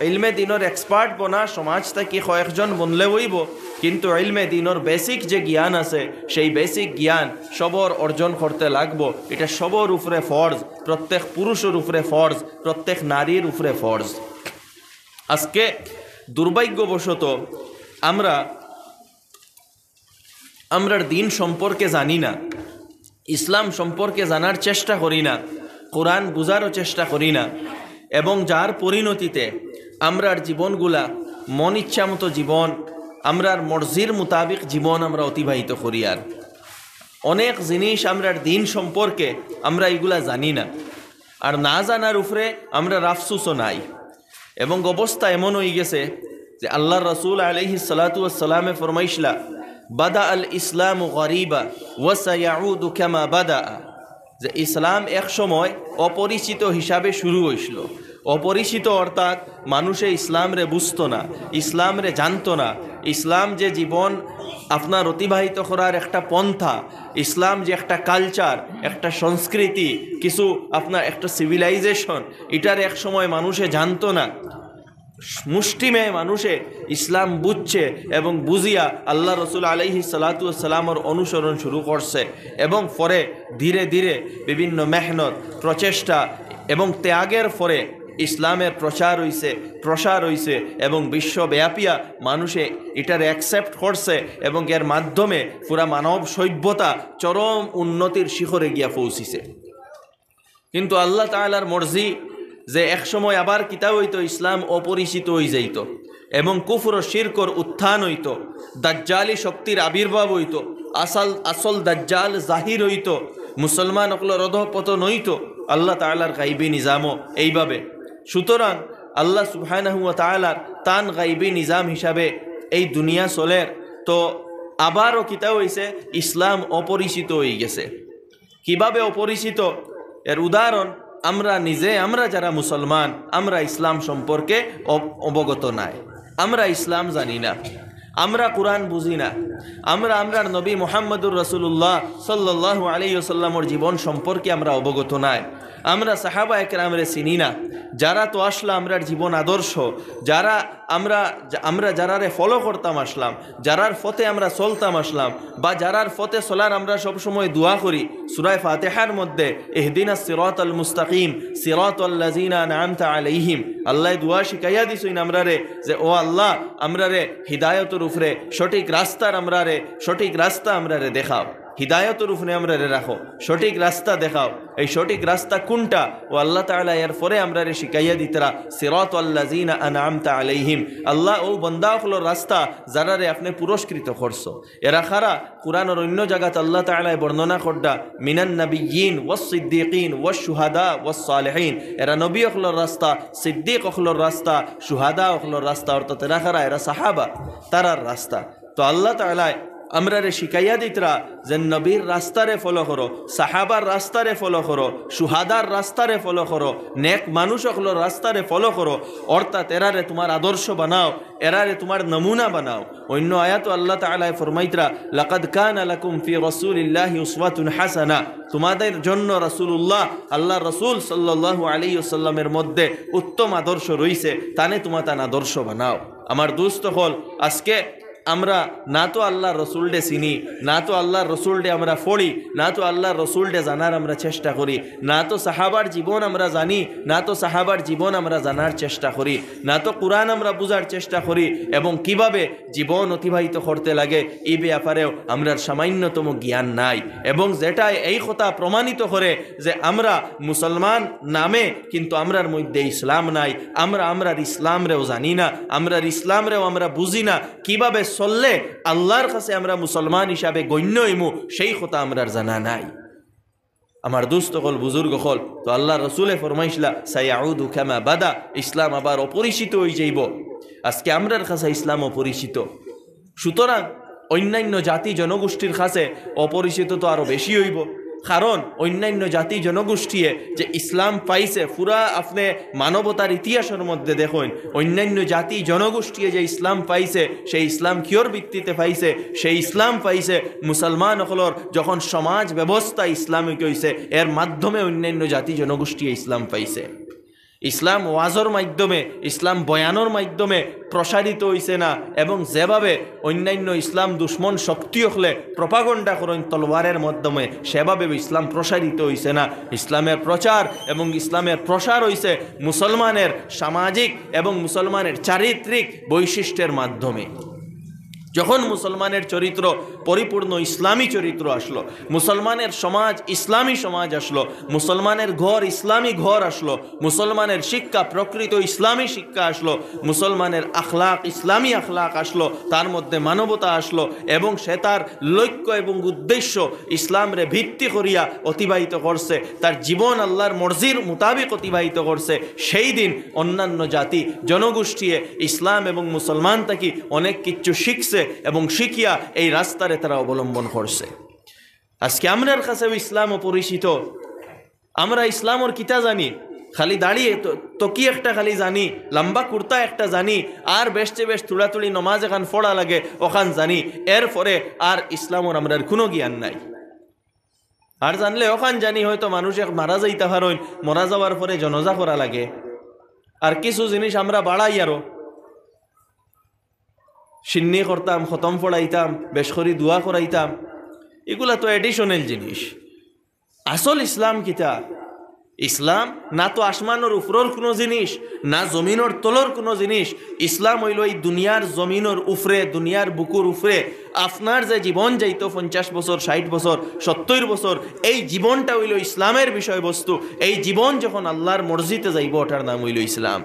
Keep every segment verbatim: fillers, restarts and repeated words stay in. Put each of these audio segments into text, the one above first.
ইলমে দিনর এক্সপার্ট বনা সমাজ থাকি কয়েকজন বনলে অইবো, কিন্তু ইলমে দিনর বেসিক যে জ্ঞান আছে, সেই বেসিক জ্ঞান সবর অর্জন করতে লাগবো। ইটা সবর উপরে ফরজ, প্রত্যেক পুরুষর উপরে ফরজ, প্রত্যেক নারীর উপরে ফরজ। আজকে দুর্ভাগ্যবশত আমরা আমরার দিন সম্পর্কে জানি না, ইসলাম সম্পর্কে জানার চেষ্টা করি না, কোরআন বুঝারও চেষ্টা করি না, এবং যার পরিণতিতে আমরার জীবনগুলা মন ইচ্ছা মতো জীবন, আমরার মর্জির মোতাবিক জীবন আমরা অতিবাহিত করি। আর অনেক জিনিস আমরার দিন সম্পর্কে আমরা ইগুলা জানি না, আর না জানার উপরে আমরার আফসুসও নাই। এবং অবস্থা এমন অইগেছে যে আল্লার রসুল আলাইহিস সালাতু ওয়াস সালামে ফরমাইছলা, "বাদা আল ইসলামু গরিবা ওয়া সায়াউদু কামা বাদা", যে ইসলাম এক সময় অপরিচিত হিসাবে শুরু অইছিল। অপরিচিত অর্থাৎ মানুষে ইসলামরে বুঝতো না, ইসলামরে জানতো না। ইসলাম যে জীবন আপনার অতিবাহিত করার একটা পন্থা, ইসলাম যে একটা কালচার, একটা সংস্কৃতি, কিছু আপনার একটা সিভিলাইজেশন, ইটার এক সময় মানুষে জানতো না। মুষ্টিমেয় মানুষে ইসলাম বুঝছে এবং বুঝিয়া আল্লার রসুল আলাইহিস সালাতু ওয়াস সালামর অনুসরণ শুরু করছে, এবং পরে ধীরে ধীরে বিভিন্ন মেহনত, প্রচেষ্টা এবং ত্যাগের পরে ইসলামের প্রচার অইছে, প্রসার অইছে, এবং বিশ্বব্যাপিয়া মানুষে ইটারে অ্যাকসেপ্ট করছে, এবং এর মাধ্যমে পুরা মানব সভ্যতা চরম উন্নতির শিখরে গিয়া পৌঁছিছে। কিন্তু আল্লাহ তাআলার মর্জি যে এক সময় আবার কিতা অইতো, ইসলাম অপরিচিত অইযাইতো এবং কুফর ও শিরকর উত্থান অইতো, দাজ্জালি শক্তির আবির্ভাব অইতো, আসল, আসল দাজ্জাল জাহির অইতো, মুসলমান অকলর অধঃপতন অইতো। আল্লাহ তাআলার গাইবী নিজামও এইভাবে। সুতরাং আল্লাহ সুবহানাহু ওয়া তাআলার তান গাইবী নিজাম হিসাবে এই দুনিয়া চলের। তো আবারও কিতা অইছে, ইসলাম অপরিচিত অইগেছে। কিভাবে অপরিচিত? এর উদাহরণ, আমরা নিজে, আমরা যারা মুসলমান, আমরা ইসলাম সম্পর্কে অব-, অবগত নায়, আমরা ইসলাম জানি না, আমরা কোরআন বুঝি না, আমরা আমরার নবী মুহাম্মদুর রাসূলুল্লাহ সাল্লাল্লাহু আলাইহি ওয়াসাল্লামর জীবন সম্পর্কে আমরা অবগত নায়, আমরা সাহাবা একরামরে চিনি না, যারা তো আসলে আমরার জীবন আদর্শ, যারা আমরা, আমরা যারারে ফলো করতাম আসলাম, যারার পথে আমরা চলতাম আসলাম, বা যারার পথে চলার আমরা সবসময় দোয়া করি। সূরায়ে ফাতিহার মধ্যে ইহদিনাস সিরাতাল মুস্তাকিম, সিরাতাল্লাযিনা আনআমতা আলাইহিম, আল্লায় দোয়া শিখাইয়া দিছইন আমরারে যে, "ও আল্লাহ, আমরারে হিদায়তর উপরে, সঠিক রাস্তার আমরারে, সঠিক রাস্তা আমরারে দেখাও, হিদায়তর উপরে আমরারে রাখো, সঠিক রাস্তা দেখাও।" এই সঠিক রাস্তা কোনটা? ও আল্লাহ তাআলা এরপরে আমরারে শিখাইয়া দিতরা, সিরাতাল্লাযিনা আনআমতা আলাইহিম, আল্লাহ, ও বন্দা অকলর রাস্তা, যারারে আপনে পুরস্কৃত করছো। এরা কারা? কোরআনর অন্য জাগাত আল্লাহ তাআলায় বর্ণনা কররা, "মিনান নাবিয়্যিন ওয়াস সিদ্দিকিন ওয়াশ শুহাদা ওয়াস সালিহিন।" এরা নবী অকলর রাস্তা, সিদ্দিক অকলর রাস্তা, শুহাদা অকলর রাস্তা, অর্থাৎ এরা কারা? এরা সাহাবা, তারার রাস্তা। তো আল্লাহ তাআলায় আমরারে শিখাইয়া দিতরা যে নবীর রাস্তারে ফলো করো, সাহাবার রাস্তারে ফলো করো, শুহাদার রাস্তারে ফলো করো, নেক মানুষ অকলর রাস্তারে ফলো করো, অর্থাৎ এরারে তুমার আদর্শ বানাও, এরারে তুমার নমুনা বানাও। অন্য আয়াতো আল্লাহ তাআলায় ফরমাইতরা, "লাকাদ কানা লাকুম ফি রাসূলিল্লাহি উসওয়াতুন হাসানা", তুমাদের জন্য রাসূলুল্লাহ, আল্লাহর রাসূল সাল্লাল্লাহু আলাইহি ওয়াসাল্লামের মধ্যে উত্তম আদর্শ রইছে, তানে তুমা তান আদর্শ বানাও। আমার দোস্ত অকল, আজকে আমরা না তো আল্লাহর রসুলরে চিনি, না তো আল্লাহর রসুলরে আমরা পড়ি, না তো আল্লাহর রসুলরে জানার আমরা চেষ্টা করি, না তো সাহাবার জীবন আমরা জানি, না তো সাহাবার জীবন আমরা জানার চেষ্টা করি, না তো কোরআন আমরা বুঝার চেষ্টা করি, এবং কিভাবে জীবন অতিবাহিত করতে লাগে, এই ব্যাপারেও আমরার সামান্যতম জ্ঞান নাই। এবং যেটা এই কথা প্রমাণিত করে যে আমরা মুসলমান নামে, কিন্তু আমরার মধ্যে ইসলাম নাই, আমরা আমরার ইসলামরেও জানি না, আমরার ইসলামরেও আমরা বুঝি না, কিভাবে চললে আল্লাহর কাছে আমরা মুসলমান হিসাবে গণ্য হইমু, সেই কথা আমরার জানা নাই। আমার দোস্ত অকল, বুজুর্গ অকল, তো আল্লাহর রসুলে ফরমাইছলা, "সায়াউদু কামা বাদা", ইসলাম আবার অপরিচিত হয়ে যাইব। আজকে আমরার কাছে ইসলাম অপরিচিত, সুতরাং অন্যান্য জাতি জনগোষ্ঠীর কাছে অপরিচিত তো আরো বেশি হইব, কারণ অন্যান্য জাতি জনগোষ্ঠীয়ে যে ইসলাম পাইছে, পুরা আপনি মানবতার ইতিহাসের মধ্যে দেখইন, অন্যান্য জাতি জনগোষ্ঠীয়ে যে ইসলাম পাইছে, সেই ইসলাম কিয়র ভিত্তিতে পাইছে? সেই ইসলাম পাইছে মুসলমান অকলর যখন সমাজ ব্যবস্থা ইসলামিক হইছে, এর মাধ্যমে অন্যান্য জাতি জনগোষ্ঠীয়ে ইসলাম পাইছে। ইসলাম ওয়াজর মাধ্যমে, ইসলাম বয়ানর মাধ্যমে প্রসারিত অইছে না, এবং যেভাবে অন্যান্য ইসলাম দুশমন শক্তি অকলে প্রপাগন্ডা করইন তলোয়ারের মাধ্যমে, সেভাবে ইসলাম প্রসারিত অইছে না। ইসলামের প্রচার এবং ইসলামের প্রসার অইছে মুসলমানের সামাজিক এবং মুসলমানের চারিত্রিক বৈশিষ্ট্যের মাধ্যমে। যখন মুসলমানের চরিত্র পরিপূর্ণ ইসলামী চরিত্র আসলো, মুসলমানের সমাজ ইসলামী সমাজ আসলো, মুসলমানের ঘর ইসলামী ঘর আসলো, মুসলমানের শিক্ষা প্রকৃত ইসলামী শিক্ষা আসলো, মুসলমানের আখলাক ইসলামী আখলাক আসলো, তার মধ্যে মানবতা আসলো, এবং সে তার লক্ষ্য এবং উদ্দেশ্য ইসলামরে ভিত্তি করিয়া অতিবাহিত করছে, তার জীবন আল্লাহর মর্জির মোতাবেক অতিবাহিত করছে, সেই দিন অন্যান্য জাতি জনগোষ্ঠীয়ে ইসলাম এবং মুসলমান থাকি অনেক কিছু শিখছে এবং শিখিয়া এই রাস্তারে তারা অবলম্বন করছে। আজকে আমরার কাছেও ইসলাম অপরিচিত। আমরা ইসলামর কিতা জানি? খালি দাড়ি তো, টুপি একটা খালি জানি, লম্বা কুর্তা একটা জানি, আর বেশে বেশ থুড়া থুড়ি নমাজ এখান পড়া লাগে অখান জানি, এরপরে আর ইসলামর আমরার কুনু জ্ঞান নাই। আর জানলে অখান জানি হয়তো মানুষ এক মারা যাইতা পারইন, মরা যাওয়ার পরে জনাজা করা লাগে। আর কিছু জিনিস আমরা বাড়াই আরো, শিন্নি করতাম, খতম পড়াইতাম, বেশ করি দোয়া করাইতাম, ইগুলা তো additional জিনিস। আসল ইসলাম কিতা? ইসলাম না তো আসমানর উপরর কুনু জিনিস, না জমিনর তলর কুনু জিনিস। ইসলাম অইলো এই দুনিয়ার জমিনর উপরে, দুনিয়ার বুকুর উপরে আপনার যে জীবন যাইতো পঞ্চাশ বছর, ষাইট বছর, সত্তইর বছর, এই জীবনটা অইলো ইসলামের বিষয়বস্তু। এই জীবন যখন আল্লাহর মর্জিতে যাইবো, ওটার নাম অইলো ইসলাম।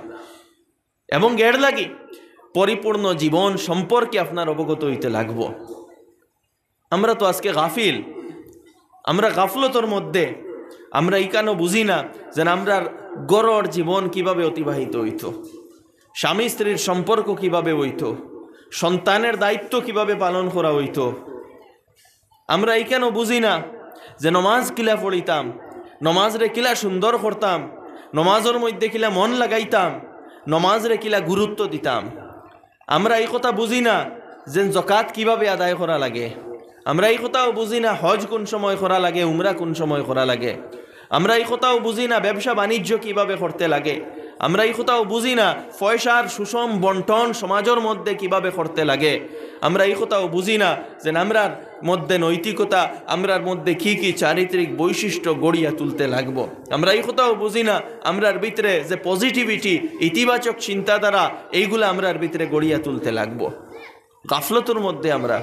এবং এর লাগি পরিপূর্ণ জীবন সম্পর্কে আপনার অবগত অইতে লাগবো। আমরা তো আজকে গাফিল, আমরা গাফলতর মধ্যে, আমরা ইখানও বুঝি না যে আমরার ঘরর জীবন কিভাবে অতিবাহিত অইতো, স্বামী স্ত্রীর সম্পর্ক কিভাবে অইতো, সন্তানের দায়িত্ব কিভাবে পালন করা অইতো। আমরা ইখানও বুঝি না যে নমাজ কিলা পড়িতাম, নমাজরে কিলা সুন্দর করতাম, নমাজর মধ্যে কিলা মন লাগাইতাম, নমাজরে কিলা গুরুত্ব দিতাম। আমরা ই কথা বুঝি না যে জকাত কিভাবে আদায় করা লাগে। আমরা ই কথাও বুঝি না হজ কুন সময় করা লাগে, উমরা কুন সময় করা লাগে। আমরা ই কথাও বুঝি না ব্যবসা বাণিজ্য কিভাবে করতে লাগে। আমরা ই কথাও বুঝি না পয়সার সুষম বন্টন সমাজর মধ্যে কিভাবে করতে লাগে। আমরা ই কথাও বুঝি না যে আমরার মধ্যে নৈতিকতা, আমরার মধ্যে কি কি চারিত্রিক বৈশিষ্ট্য গড়িয়া তুলতে লাগবো। আমরা ই কথাও বুঝি না আমরার ভিতরে যে positivity, ইতিবাচক চিন্তাধারা, এইগুলা আমরার ভিতরে গড়িয়া তুলতে লাগবো। গাফলতর মধ্যে আমরা,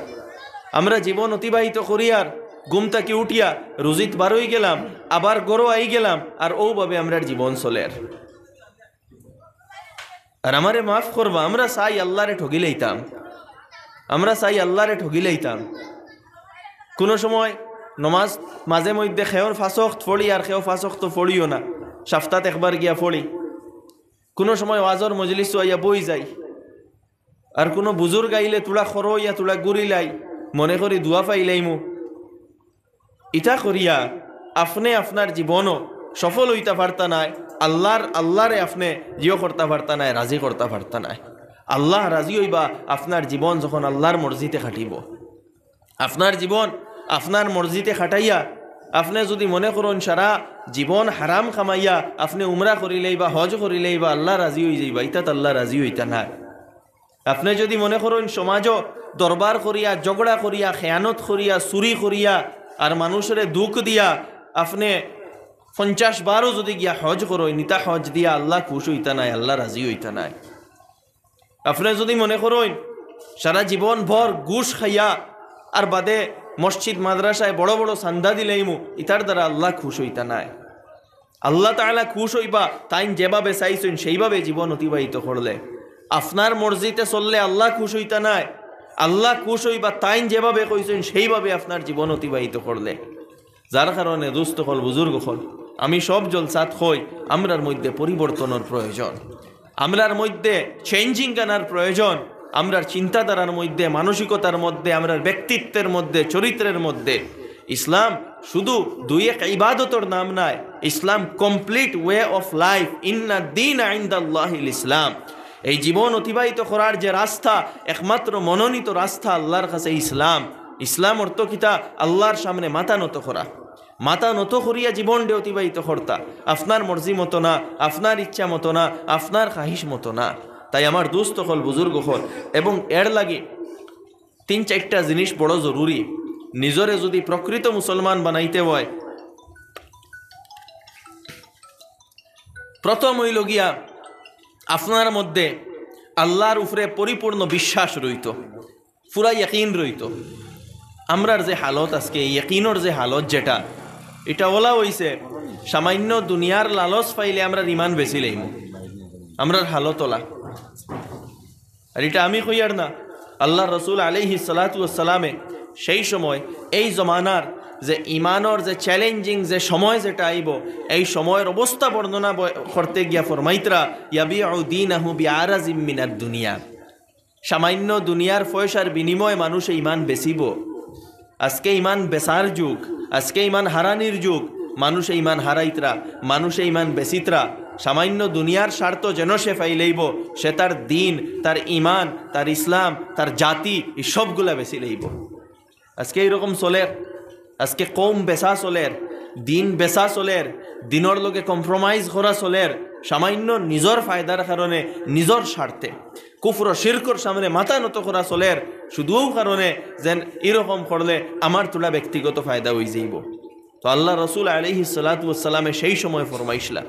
আমরা জীবন অতিবাহিত করিয়ার ঘুম থাকি উঠিয়া রুজিত বারই গেলাম, আবার ঘরো আই গেলাম, আর অউভাবে আমরার জীবন চলের। আর আমারে মাফ করবা, আমরা চাই আল্লাহরে ঠগি লইতাম, আমরা চাই আল্লাহরে ঠগি লইতাম। কুনু সময় নমাজ মাঝে মধ্যে কেউর পাঁচ ওয়াক্ত পড়ি আর কেউ পাঁচ ওয়াক্ত পড়িও না, সপ্তাত একবার গিয়া পড়ি। কুনু সময় ওয়াজর মজলিসো আইয়া বই যাই, আর কুনু বুজুর্গ আইলে থুড়া খরো অইয়া থুড়া ঘুরিলাই, মনে করি দোয়া পাইলাইমু। ইতা করিয়া আপনে আপনার জীবনও সফল অইতা পারতা নায়, আল্লাহর, আল্লাহরে আপনে জিও করতা পারতা নায়, রাজি করতা পারতা নায়। আল্লাহ রাজি অইবা আপনার জীবন যখন আল্লাহর মর্জিতে কাটিবো। আপনার জীবন আপনার মর্জিতে কাটাইয়া আপনে যুদি মনে করইন সারা জীবন হারাম কামাইয়া আপনে উমরা করিলাইবা, হজ করিলাইবা, আল্লাহ রাজি অইযাইবা, ইতাত আল্লাহ রাজি অইতা নায়। আপনে যুদি মনে করইন সমাজো দরবার করিয়া, ঝগড়া করিয়া, খেয়ানত করিয়া, চুরি করিয়া, আর মানুষরে দুখ দিয়া আপনে পঞ্চাশ বারও যুদি গিয়া হজ করইন, ইতা হজ দিয়া আল্লাহ খুশ অইতা নায়, আল্লাহ রাজি অইতা নায়। আপনে যুদি মনে করইন সারা জীবন ভর ঘুষ খাইয়া আর বাদে মসজিদ মাদ্রাসায় বড় বড় চান্দা দিলাইমু, ইতার দ্বারা আল্লাহ খুশ অইতা নায়। আল্লাহ তাআলা খুশ অইবা তাইন যেভাবে চাইছইন সেইভাবে জীবন অতিবাহিত করলে। আপনার মর্জিতে চললে আল্লাহ খুশ অইতা নায়, আল্লাহ খুশ অইবা তাইন যেভাবে কইছইন সেইভাবে আপনার জীবন অতিবাহিত করলে। যার কারণে দোস্ত অকল, বুজুর্গ অকল, আমি সব জলসাত কই, আমরার মধ্যে পরিবর্তনর প্রয়োজন, আমরার মধ্যে changing আনার প্রয়োজন, আমরার চিন্তাধারার মধ্যে, মানসিকতার মধ্যে, আমরার ব্যক্তিত্বের মধ্যে, চরিত্রের মধ্যে। ইসলাম শুধু দুই এক ইবাদতর নাম নায়, ইসলাম complete way of life। ইন্না দ্দীনা ইনদাল্লাহিল ইসলাম। এই জীবন অতিবাহিত করার যে রাস্তা, একমাত্র মনোনীত রাস্তা আল্লাহর কাছে ইসলাম। ইসলাম অর্থ কিতা? আল্লাহর সামনে মাথা নত করা। মাথা নত করিয়া জীবনটা অতিবাহিত করতা, আপনার মর্জি মতো না, আপনার ইচ্ছা মতো না, আপনার খাহিশ মতো না। তাই আমার দোস্ত অকল, বুজুর্গ অকল, এবং এর লাগি তিন চাইরটা জিনিস বড় জরুরি। নিজরে যুদি প্রকৃত মুসলমান বানাইতে অয়, প্রথম অইল গিয়া আপনার মধ্যে আল্লার উপরে পরিপূর্ণ বিশ্বাস রইতো, পুরা ইয়াকিন রইতো। আমরার যে হালত আজকে, ইয়াকিনর যে হালত যেটা, ইটা অলা অইছে, সামান্য দুনিয়ার লালচ পাইলে আমরার ইমান বেচিলাইমু। আমরার হালত অলা। আর ইটা আমি কইয়ার না, আল্লার রসুল আলাইহিস সালাতু ওয়াস সালামে সেই সময়, এই জমানার যে ইমানর যে challenging যে সময় যেটা আইবো, এই সময়র অবস্থা বর্ণনা ব-, করতে গিয়া ফরমাইতরা, "ইয়াবিউ দীনাহু বিআরাজিম মিনাদ দুনিয়া।" সামান্য দুনিয়ার পয়সার বিনিময়ে মানুষে ইমান বেচিবো। আজকে ইমান বেচার যুগ, আজকে ইমান হারানির যুগ। মানুষে ইমান হারাইতরা, মানুষে ইমান বেচিতরা, সামান্য দুনিয়ার স্বার্থ যেন সে পাইলাইবো, সে তার দিন, তার ইমান, তার ইসলাম, তার জাতি, ই সবগুলা বেচিলাইবো। আজকে এইরকম চলের, আজকে কওম বেচা চলের, দিন বেচা চলের, দিনর লগে compromise করা চলের, সামান্য নিজর ফায়দার কারণে, নিজর স্বার্থে। কুফর শিরকর সামনে মাথা নত করা চলের, শুধু অউ কারণে যেন এরকম করলে আমার থুড়া ব্যক্তিগত ফায়দা অইযাইবো। তো আল্লার রসুল আলাইহিস সালাতু ওয়াস সালামে সেই সময় ফরমাইছলা,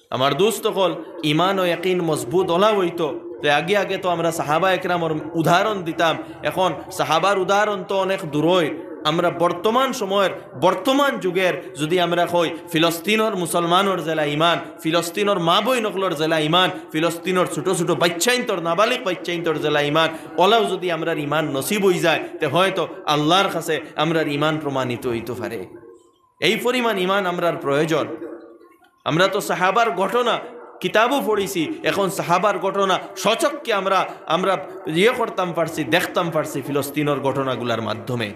আমার দোস্ত অকল, ইমান ও ইয়াকিন মজবুত অলা অইতো। তে আগে আগে তো আমরা সাহাবা একরামর উদাহরণ দিতাম, এখন সাহাবার উদাহরণ তো অনেক দূরই। আমরা বর্তমান সময়র, বর্তমান যুগের যুদি আমরা কই, ফিলস্তিনর মুসলমানর যেলা ইমান, ফিলস্তিনর মা বইন অকলর যেলা ইমান, ফিলস্তিনর ছোট ছোট বাইচ্চাইন্তর, নাবালিগ বাইচ্চাইন্তর যেলা ইমান, অলাও যুদি আমরার ইমান নসিব অইযায়, তে হয়তো আল্লার কাছে আমরার ইমান প্রমাণিত অইতো পারে। এই পরিমাণ ইমান আমরার প্রয়োজন। আমরা তো সাহাবার ঘটনা কিতাবো পড়ছি, এখন সাহাবার ঘটনা স্বচক্ষে আমরা, আমরা ইয়ে করতাম পারছি, দেখতাম পারছি ফিলস্তিনর ঘটনাগুলার মাধ্যমে।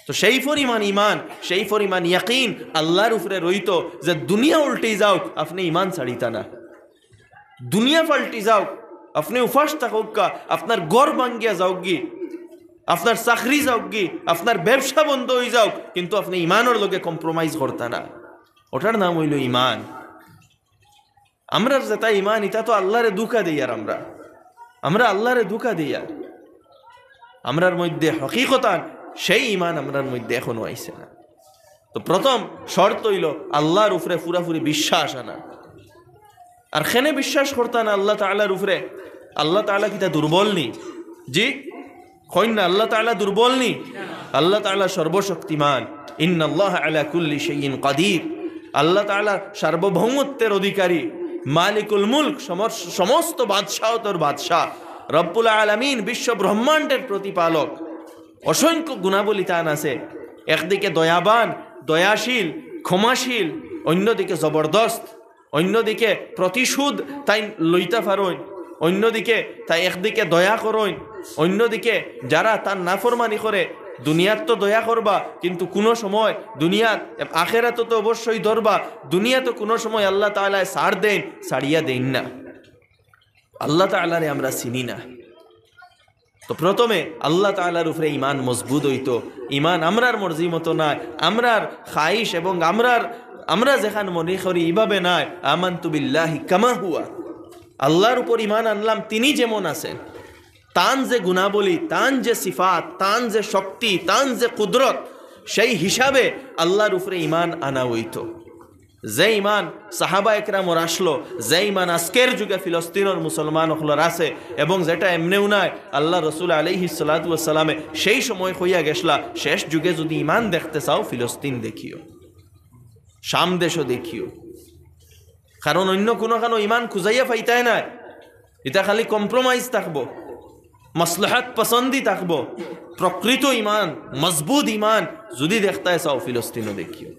তো সেই পরিমাণ ইমান, সেই পরিমাণ ইয়াকিন আল্লার উপরে রইতো যে দুনিয়া উল্টি যাউক, আপনে ইমান ছাড়িতা না। দুনিয়া পাল্টি যাউক, আপনে উপাস থাকউক্কা, আপনার ঘর ভাঙ্গিয়া যাউকগি, আপনার চাকরি যাউকগি, আপনার ব্যবসা বন্ধ অইযাউক, কিন্তু আপনে ইমানর লগে compromise করতা না। ওটার নাম অইলো ইমান। আমরার যেটা ইমান, ইটা তো আল্লারে ধুকা দেইয়ার আমরা, আমরা আল্লারে ধুকা দেইয়ার। আমরার মধ্যে হকিকতান সেই ইমান আমরার মধ্যে এখনো আইছে না। তো প্রথম শর্ত অইলো আল্লার উপরে পুরাপুরি বিশ্বাস আনা। আর কেনে বিশ্বাস করতা না আল্লাহ তাআলার উপরে? আল্লাহ তাআলা কিতা দুর্বল নি? জি, কইন না, আল্লাহ তাআলা দুর্বল নি? আল্লাহ তাআলা সর্বশক্তিমান। ইন্নাল্লাহা আলা কুল্লি শাইইন কাদির। আল্লাহ তাআলা সার্বভৌমত্বের অধিকারী, মালিকুল মুলক, সমর-, সমস্ত বাদশাহতর বাদশাহ, রব্বুল আলামিন, বিশ্ব ব্রহ্মাণ্ডের প্রতিপালক। অসংখ্য গুণাবলী তান আছে। একদিকে দয়াবান, দয়াশীল, ক্ষমাশীল, অন্যদিকে জবরদস্ত, অন্যদিকে প্রতিশোধ তাইন লইতা পারইন, অন্যদিকে তাইন একদিকে দয়া করইন, অন্যদিকে যারা তান নাফরমানি করে, দুনিয়াত তো দয়া করবা, কিন্তু কুনু সময় দুনিয়াত, আখেরাতো তো অবশ্যই ধরবা, দুনিয়াতো কুনু সময় আল্লাহ তাআলায় ছাড় দেইন, ছাড়িয়া দেইন না। আল্লাহ তাআলারে আমরা চিনি না। তো প্রথমে আল্লাহ তাআলার উপরে ইমান মজবুত অইতো। ইমান আমরার মর্জি মতো নায়, আমরার খাইশ এবং আমরার, আমরা যেখান মনে করি ইভাবে নায়। আমানতু বিল্লাহি কামা হুয়া, আল্লাহর উপর ইমান আনলাম তিনি যেমন আছেন, তান যে গুণাবলী, তান যে সিফাত, তান যে শক্তি, তান যে কুদরত, সেই হিসাবে আল্লাহর উপরে ইমান আনা অইতো। যে ইমান সাহাবা একরামর আসলো, যে ইমান আজকের যুগে ফিলস্তিনর মুসলমান অকলর আছে, এবং যেটা এমনেও নায়, আল্লাহ রসুল আলাইহিস সালাতু ওয়াস সালামে সেই সময় কইয়া গেছলা, শেষ যুগে যুদি ইমান দেখতে চাও, ফিলস্তিন দেখিও, শাম দেশও দেখিও, কারণ অন্য কুনুখানো ইমান খুজাইয়া পাইতায় নায়। ইটা খালি compromise থাকবো, মাসলাহাত পছন্দি থাকবো। প্রকৃত ইমান, মজবুত ইমান যুদি দেখতায় চাও, ফিলস্তিনও দেখিও।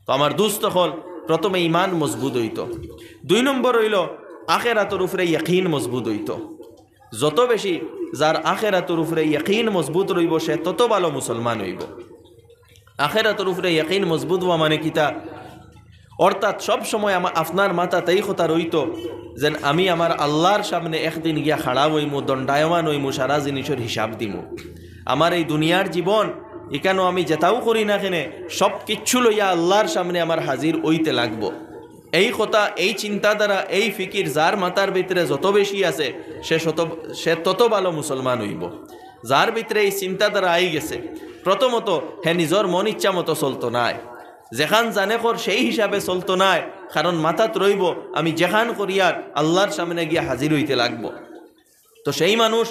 তো আমার দোস্ত অকল, প্রথমে ইমান মজবুত অইতো। দুই নম্বর অইলো আখেরাতর উপরে ইয়াকিন মজবুত অইতো। যত বেশি যার আখেরাতর উপরে ইয়াকিন মজবুত রইবো, সে তত ভালো মুসলমান অইবো। আখেরাতর উপরে ইয়াকিন মজবুত অওয়া মানে কিতা? অর্থাৎ সব সময় আমা-, আপনার মাথাত এই কথা রইতো যেন আমি আমার আল্লাহর সামনে একদিন গিয়া খাড়া অইমু, দণ্ডায়মান অইমু, সারা জিনিসর হিসাব দিমু। আমার এই দুনিয়ার জীবন ইকানো আমি যেতাউ করি না কেনে, সব কিচ্ছু লইয়া আল্লাহর সামনে আমার হাজির অইতে লাগবো। এই কথা, এই চিন্তাধারা, এই ফিকির যার মাথার ভিতরে যত বেশি আছে, সে শত, সে তত ভালো মুসলমান অইবো। যার ভিতরে এই চিন্তাধারা আই গেছে, প্রথমত হে নিজর মন ইচ্ছা মতো চলতো নায়, যেখান জানে কর সেই হিসাবে চলতো নায়, কারণ মাথাত রইবো আমি যেখান করিয়ার আল্লাহর সামনে গিয়া হাজির অইতে লাগবো। তো সেই মানুষ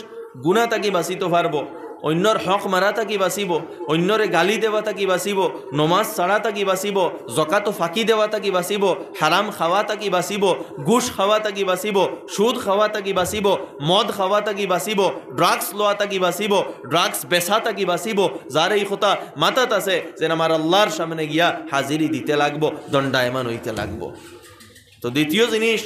গুনা থাকি বাঁচিতো পারবো, অইন্যর হক মারা থাকি বাঁচিবো, অইন্যরে গালি দেওয়া থাকি বাঁচিবো, নমাজ ছাড়া থাকি বাঁচিবো, জকাতো ফাঁকি দেওয়া থাকি বাঁচিবো, হারাম খাওয়া থাকি বাঁচিবো, ঘুষ খাওয়া থাকি বাঁচিবো, সুদ খাওয়া থাকি বাঁচিবো, মদ খাওয়া থাকি বাঁচিবো, ড্রাগস লওয়া থাকি বাঁচিবো, ড্রাগস বেচা থাকি বাঁচিবো। যার এই কথা মাথাত আছে যে আমার আল্লাহর সামনে গিয়া হাজিরি দিতে লাগবো, দণ্ডায়মান অইতে লাগবো। তো দ্বিতীয় জিনিস,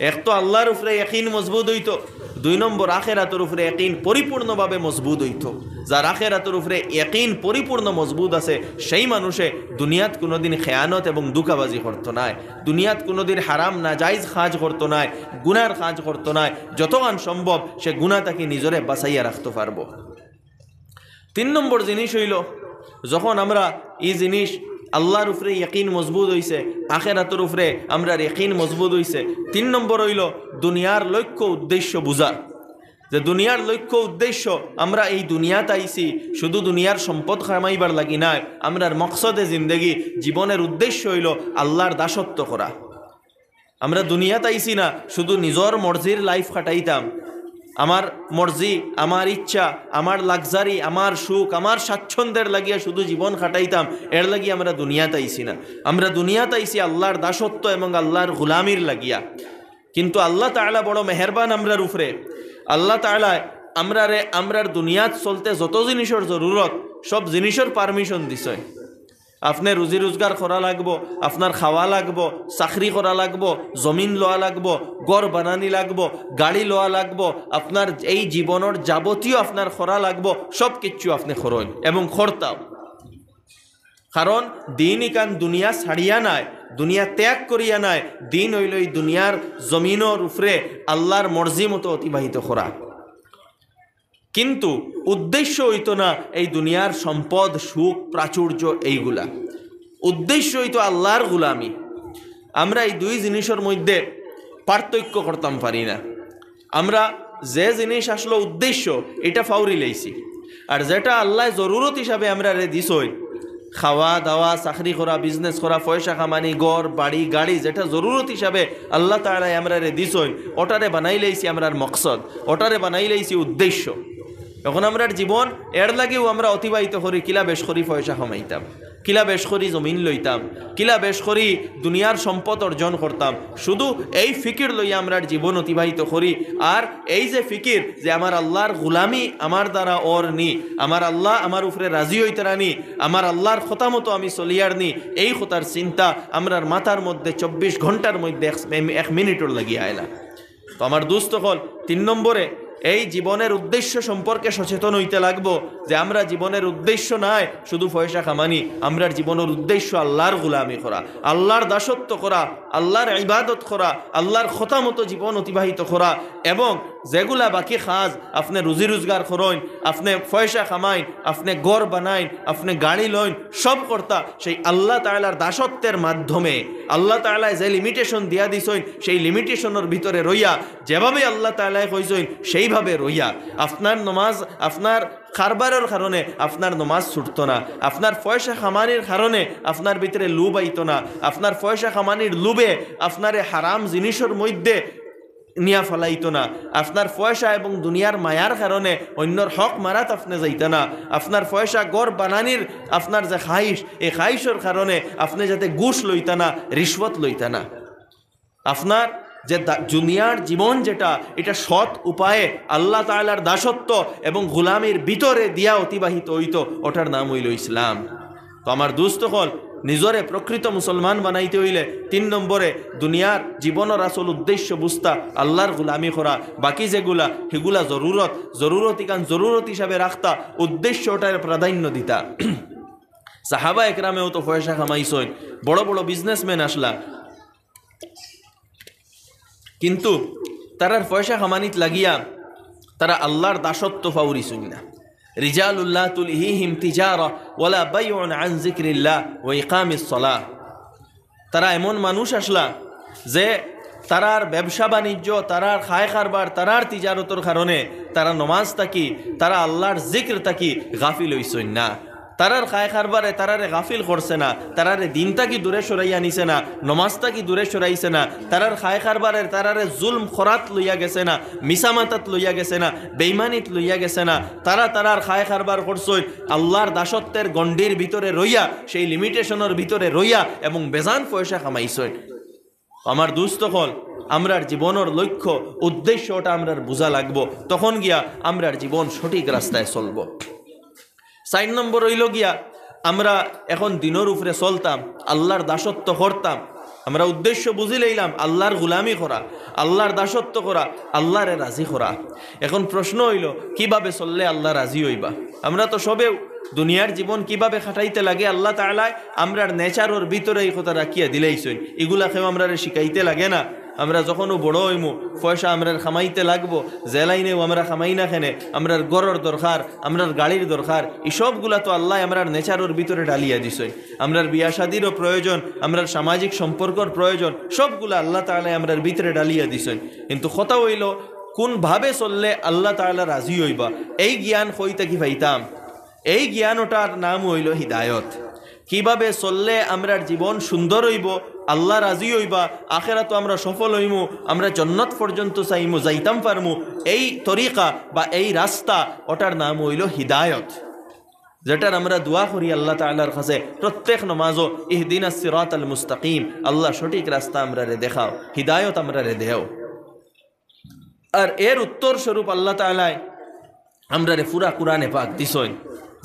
এক তো আল্লাহর উপরে ইয়াকিন মজবুত অইতো, দুই নম্বর আখেরাতর উপরে ইয়াকিন পরিপূর্ণভাবে মজবুত অইতো। যার আখেরাতর উপরে ইয়াকিন পরিপূর্ণ মজবুত আছে, সেই মানুষে দুনিয়াত কোনোদিন খেয়ানত এবং ধোঁকাবাজি করতো নায়, দুনিয়াত কোনোদিন হারাম নাজাইজ কাজ করতো নায়, গুনার কাজ করতো নায়, যতখান সম্ভব সে গুনা থাকি নিজরে বাঁচাইয়া রাখতো পারবো। তিন নম্বর জিনিস অইলো, যখন আমরা ই জিনিস আল্লাহর উপরে ইয়াকিন মজবুত অইছে, আখেরাতর উপরে আমরার ইয়াকিন মজবুত অইছে, তিন নম্বর অইলো দুনিয়ার লক্ষ্য উদ্দেশ্য বুঝা। যে দুনিয়ার লক্ষ্য উদ্দেশ্য, আমরা এই দুনিয়াত আইছি শুধু দুনিয়ার সম্পদ কামাইবার লাগি নায়, আমরার মকসদে জিন্দেগি, জীবনের উদ্দেশ্য অইলো আল্লাহর দাসত্ব করা। আমরা দুনিয়াত আইছি না শুধু নিজর মর্জির লাইফ কাটাইতাম, আমার মর্জি, আমার ইচ্ছা, আমার লাক্সারি, আমার সুখ, আমার স্বাচ্ছন্দ্যের লাগিয়া শুধু জীবন কাটাইতাম, এর লাগি আমরা দুনিয়াত আইছি না। আমরা দুনিয়াত আইছি আল্লাহর দাসত্ব এবং আল্লাহর গুলামির লাগিয়া। কিন্তু আল্লাহ তাআলা বড় মেহেরবান আমরার উপরে। আল্লাহ তাআলা আমরারে, আমরার দুনিয়াত চলতে যত জিনিসর জরুরত, সব জিনিসর পারমিশন দিছে। আপনে রুজি রোজগার করা লাগবো, আপনার খাওয়া লাগবো, চাকরি করা লাগবো, জমিন লওয়া লাগবো, ঘর বানানি লাগবো, গাড়ি লওয়া লাগবো, আপনার এই জীবনর যাবতীয় আপনার করা লাগবো, সব কিচ্ছু আপনে করইন এবং করতাও। কারণ দিন ইখান দুনিয়া ছাড়িয়া নায়, দুনিয়া ত্যাগ করিয়া নায়, দিন অইলো এই দুনিয়ার জমিনর উপরে আল্লাহর মর্জি মতো অতিবাহিত করা। কিন্তু উদ্দেশ্য অইতো না এই দুনিয়ার সম্পদ, সুখ, প্রাচুর্য এইগুলা। উদ্দেশ্য অইতো আল্লাহর গুলামি। আমরা এই দুই জিনিসর মধ্যে পার্থক্য করতাম পারি না। আমরা যে জিনিস আসলো উদ্দেশ্য, এটা ফাউরি লাইছি। আর যেটা আল্লাহ জরুরত হিসাবে আমরারে দিছইন, খাওয়া দাওয়া, চাকরি করা, বিজনেস করা, পয়সা কামানি, ঘর, বাড়ি, গাড়ি, যেটা জরুরত হিসাবে আল্লাহ তাআলায় আমরারে দিছইন, ওটারে বানাই লাইছি আমরার মকসদ, ওটারে বানাই লাইছি উদ্দেশ্য। এখন আমরার জীবন এর লাগিও আমরা অতিবাহিত করি, কিলা বেশ করি পয়সা কামাইতাম, কিলা বেশ করি জমিন লইতাম, কিলা বেশ করি দুনিয়ার সম্পদ অর্জন করতাম। শুধু এই ফিকির লইয়া আমরার জীবন অতিবাহিত করি। আর এই যে ফিকির যে আমার আল্লাহর গুলামি আমার দ্বারা অর নি, আমার আল্লাহ আমার উপরে রাজি অইতারা নি, আমার আল্লাহর কথা মতো আমি চলিয়ার নি, এই কথার চিন্তা আমরার মাথার মধ্যে চব্বিশ ঘন্টার মধ্যে এক, এক মিনিটর লাগি আয় না। তো আমার দোস্ত অকল, তিন নম্বরে এই জীবনের উদ্দেশ্য সম্পর্কে সচেতন অইতে লাগবো যে আমরা জীবনের উদ্দেশ্য নায় শুধু পয়সা কামানি, আমরার জীবনের উদ্দেশ্য আল্লাহর গুলামি করা, আল্লাহর দাসত্ব করা, আল্লাহর ইবাদত করা, আল্লাহর কথা মতো জীবন অতিবাহিত করা। এবং যেগুলা বাকি কাজ, আপনে রুজি রোজগার করইন, আপনে পয়সা কামাইন, আপনে ঘর বানাইন, আপনে গাড়ি লইন, সব করতা সেই আল্লাহ তাআলার দাসত্বের মাধ্যমে। আল্লাহ তাআলায় যে লিমিটেশন দিয়া দিছইন, সেই লিমিটেশনর ভিতরে রইয়া, যেভাবে আল্লাহ তাআলায় কইছইন, সেইভাবে রইয়া। আপনার নমাজ, আপনার কারবারর কারণে আপনার নমাজ ছুটতো না, আপনার পয়সা কামানির কারণে আপনার ভিতরে লোভ আইতো না, আপনার পয়সা কামানির লোভে আপনারে হারাম জিনিসর মধ্যে নিয়া ফালাইতো না, আপনার পয়সা এবং দুনিয়ার মায়ার কারণে অইন্যর হক মারাত আপনে যাইতা না, আপনার পয়সা ঘর বানানির আপনার যে খাইশ, এই খাইশর কারণে আপনে যাতে ঘুষ লইতা না, রিশওয়াত লইতা না। আপনার যে দা-, দুনিয়ার জীবন যেটা, এটা সৎ উপায়ে আল্লাহ তাআলার দাসত্ব এবং গুলামির ভিতরে দিয়া অতিবাহিত অইতো, ওটার নাম অইলো ইসলাম। তো আমার দোস্ত অকল, নিজরে প্রকৃত মুসলমান বানাইতে অইলে তিন নম্বরে দুনিয়ার জীবনর আসল উদ্দেশ্য বুঝতা, আল্লাহর গুলামি করা, বাকি যেগুলা, হিগুলা জরুরত, জরুরত ইখান জরুরত হিসাবে রাখতা, উদ্দেশ্যটার প্রাধান্য দিতা। সাহাবা একরামেও তো পয়সা কামাইছইন, বড় বড় বিজনেসম্যান আসলা, কিন্তু তারার পয়সা কামানিত লাগিয়া তারা আল্লাহর দাসত্ব ফাউরিছইন না। رجال لا تلهيهم تجارة ولا بيع عن ذكر الله وإقام الصلاة। তারা এমন মানুষ আছলা যে তারার ব্যবসা বাণিজ্য, তারার খায় কারবার, তারার তিজারতর কারণে তারা নমাজ থাকি, তারা আল্লাহর জিকির থাকি গাফিল অইছইন না। তারার খায় কারবারে তারারে গাফিল করছে না, তারারে দিন থাকি দূরে সরাইয়া নিছে না, নমাজ থাকি দূরে সরাইছে না, তারার খায় কারবারে তারারে জুলম খরাত লইয়া গেছে না, মিছা মাতাত লইয়া গেছে না, বেইমানিত লইয়া গেছে না। তারা তারার খায় কারবার করছইন আল্লাহর দাসত্বের গণ্ডির ভিতরে রইয়া, সেই লিমিটেশনর ভিতরে রইয়া এবং বেজান পয়সা কামাইছইন। আমার দুস্ত অকল, আমরার জীবনর লক্ষ্য, উদ্দেশ্যটা আমরার বুঝা লাগবো, তখন গিয়া আমরার জীবন সঠিক রাস্তায় চলবো। চাইর নম্বর অইলো গিয়া, আমরা এখন দিনর উপরে চলতাম, আল্লাহর দাসত্ব করতাম। আমরা উদ্দেশ্য বুঝি লইলাম, আল্লাহর গুলামি করা, আল্লাহর দাসত্ব করা, আল্লাহরে রাজি করা। এখন প্রশ্ন অইলো, কিভাবে চললে আল্লাহ রাজি অইবা? আমরা তো সবেউ দুনিয়ার জীবন কিভাবে কাটাইতে লাগে, আল্লাহ তাআলায় আমরার নেচারর ভিতরে এই কথা রাখিয়া দিলাইছইন। ইগুলা কেউ আমরারে শিখাইতে লাগে না। আমরা যখনউ বড় অইমু, পয়সা আমরার কামাইতে লাগবো, যে লাইনেউ আমরা কামাই না কেনে, আমরার ঘরর দরকার, আমরার গাড়ির দরকার, ই সবগুলা তো আল্লায় আমরার নেচারর ভিতরে ঢালিয়া দিছইন। আমরার বিয়া শাদিরও প্রয়োজন, আমরার সামাজিক সম্পর্কর প্রয়োজন, সবগুলা আল্লাহ তাআলায় আমরার ভিতরে ঢালিয়া দিছইন। কিন্তু কথা অইলো, কুনভাবে চললে আল্লাহ তাআলা রাজি অইবা, এই জ্ঞান কই থাকি পাইতাম? এই জ্ঞান, ওটার নাম অইলো হিদায়ত। কিভাবে চললে আমরার জীবন সুন্দর অইবো, আল্লাহ রাজি অইবা, আখেরাতো আমরা সফল অইমু, আমরা জন্নত পর্যন্ত চাইমু, যাইতাম পারমু, এই তরিকা বা এই রাস্তা, ওটার নাম অইলো হিদায়ত। যেটার আমরা দোয়া করি আল্লাহ তাআলার কাছে প্রত্যেক নমাজো, "ইহদিনাস সিরাতাল মুস্তাকিম", আল্লাহ সঠিক রাস্তা আমরারে দেখাও, হিদায়ত আমরারে দেও। আর এর উত্তর স্বরূপ আল্লাহ তাআলায় আমরারে পুরা কোরআনে পাক দিছইন,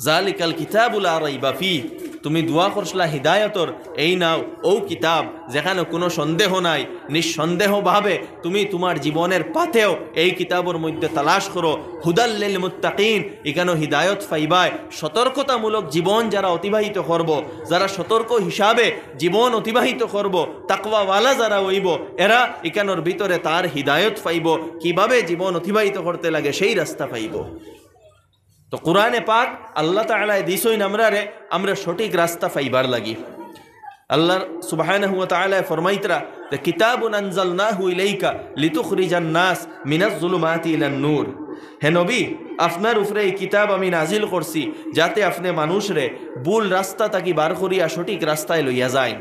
"যালিকাল কিতাবু লা রাইবা ফি।" তুমি দোয়া করছলা হিদায়তর, এই নাও অউ কিতাব, যেখানো কুনু সন্দেহ নাই, নিঃসন্দেহভাবে তুমি তুমার জীবনের পাথেও এই কিতাবর মধ্যে তালাশ করো। হুদাল লিল মুত্তাকিন, ইখানো হিদায়ত পাইবায়। সতর্কতামূলক জীবন যারা অতিবাহিত করবো, যারা সতর্ক হিসাবে জীবন অতিবাহিত করবো, তাকওয়াওয়ালা যারা অইবো, এরা ইখানোর ভিতরে তার হিদায়ত পাইবো, কিভাবে জীবন অতিবাহিত করতে লাগে সেই রাস্তা পাইবো। তো কোরআনে পাক আল্লাহ তাআলায় দিছইন আমরারে, আমরা সঠিক রাস্তা পাইবার লাগি। আল্লাহ সুবহানাহু ওয়া তাআলায় ফরমাইতরা যে, "কিতাবুন আনজালনাহু ইলাইকা লিতুখরিজান নাস মিনাজ জুলুমাতি ইলান নূর।" হে নবী, আপনার উপরে এই কিতাব আমি নাজিল করছি, যাতে আপনে মানুষরে ভুল রাস্তা থাকি বার করিয়া সঠিক রাস্তায় লইয়া যাইন।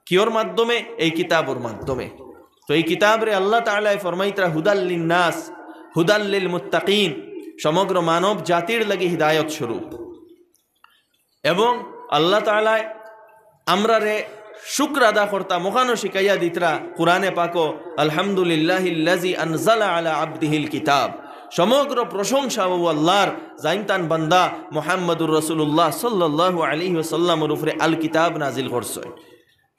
কিওর মাধ্যমে? এই কিতাবর মাধ্যমে। তো এই কিতাবরে আল্লাহ তাআলায় ফরমাইতরা হুদাল লিন নাস, হুদাল লিল মুত্তাকিন, সমগ্র মানব জাতির লাগি হিদায়ত স্বরূপ। এবং আল্লাহ তাআলায় আমরারে শুকর আদা করতাম, অখানো শিখাইয়া দিতরা কোরআনে পাকো, "আলহামদুলিল্লাহিল্লাযী আনজালা আলা আবদিহিল কিতাব।" সমগ্র প্রশংসা অউ আল্লাহর, যাইন তান বান্দা মুহাম্মাদুর রাসূলুল্লাহ সাল্লাল্লাহু আলাইহি ওয়াসাল্লামর উপরে আল কিতাব নাজিল করছইন।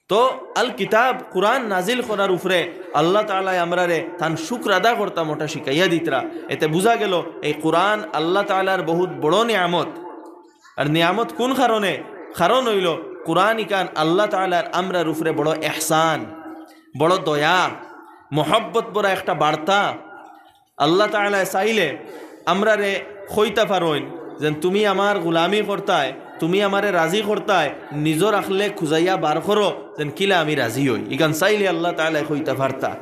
তো আল কিতাব, কোরআন নাজিল করার উপরে আল্লাহ তাআলায় আমরারে তান শুকর আদা করতাম, ওটা শিখাইয়া দিতরা। এতে বুঝা গেল এই কোরআন আল্লাহ তাআলার বহুত বড় নিয়ামত। আর নিয়ামত কোন কারণে? কারণ অইলো কোরআন ইখান আল্লাহ তাআলার আমরার উপরে বড় এহসান, বড় দয়া, মহব্বত ভরা একটা বার্তা। আল্লাহ তাআলায় চাইলে আমরারে কইতা পারইন যেন, "তুমি আমার গোলামি করতায়, তুমি আমারে রাজি করতায়, নিজর আখলে খুজাইয়া বার করো যেন কিলা আমি রাজি অই।" ইখান চাইলে আল্লাহ তাআলায় কইতা পারতা।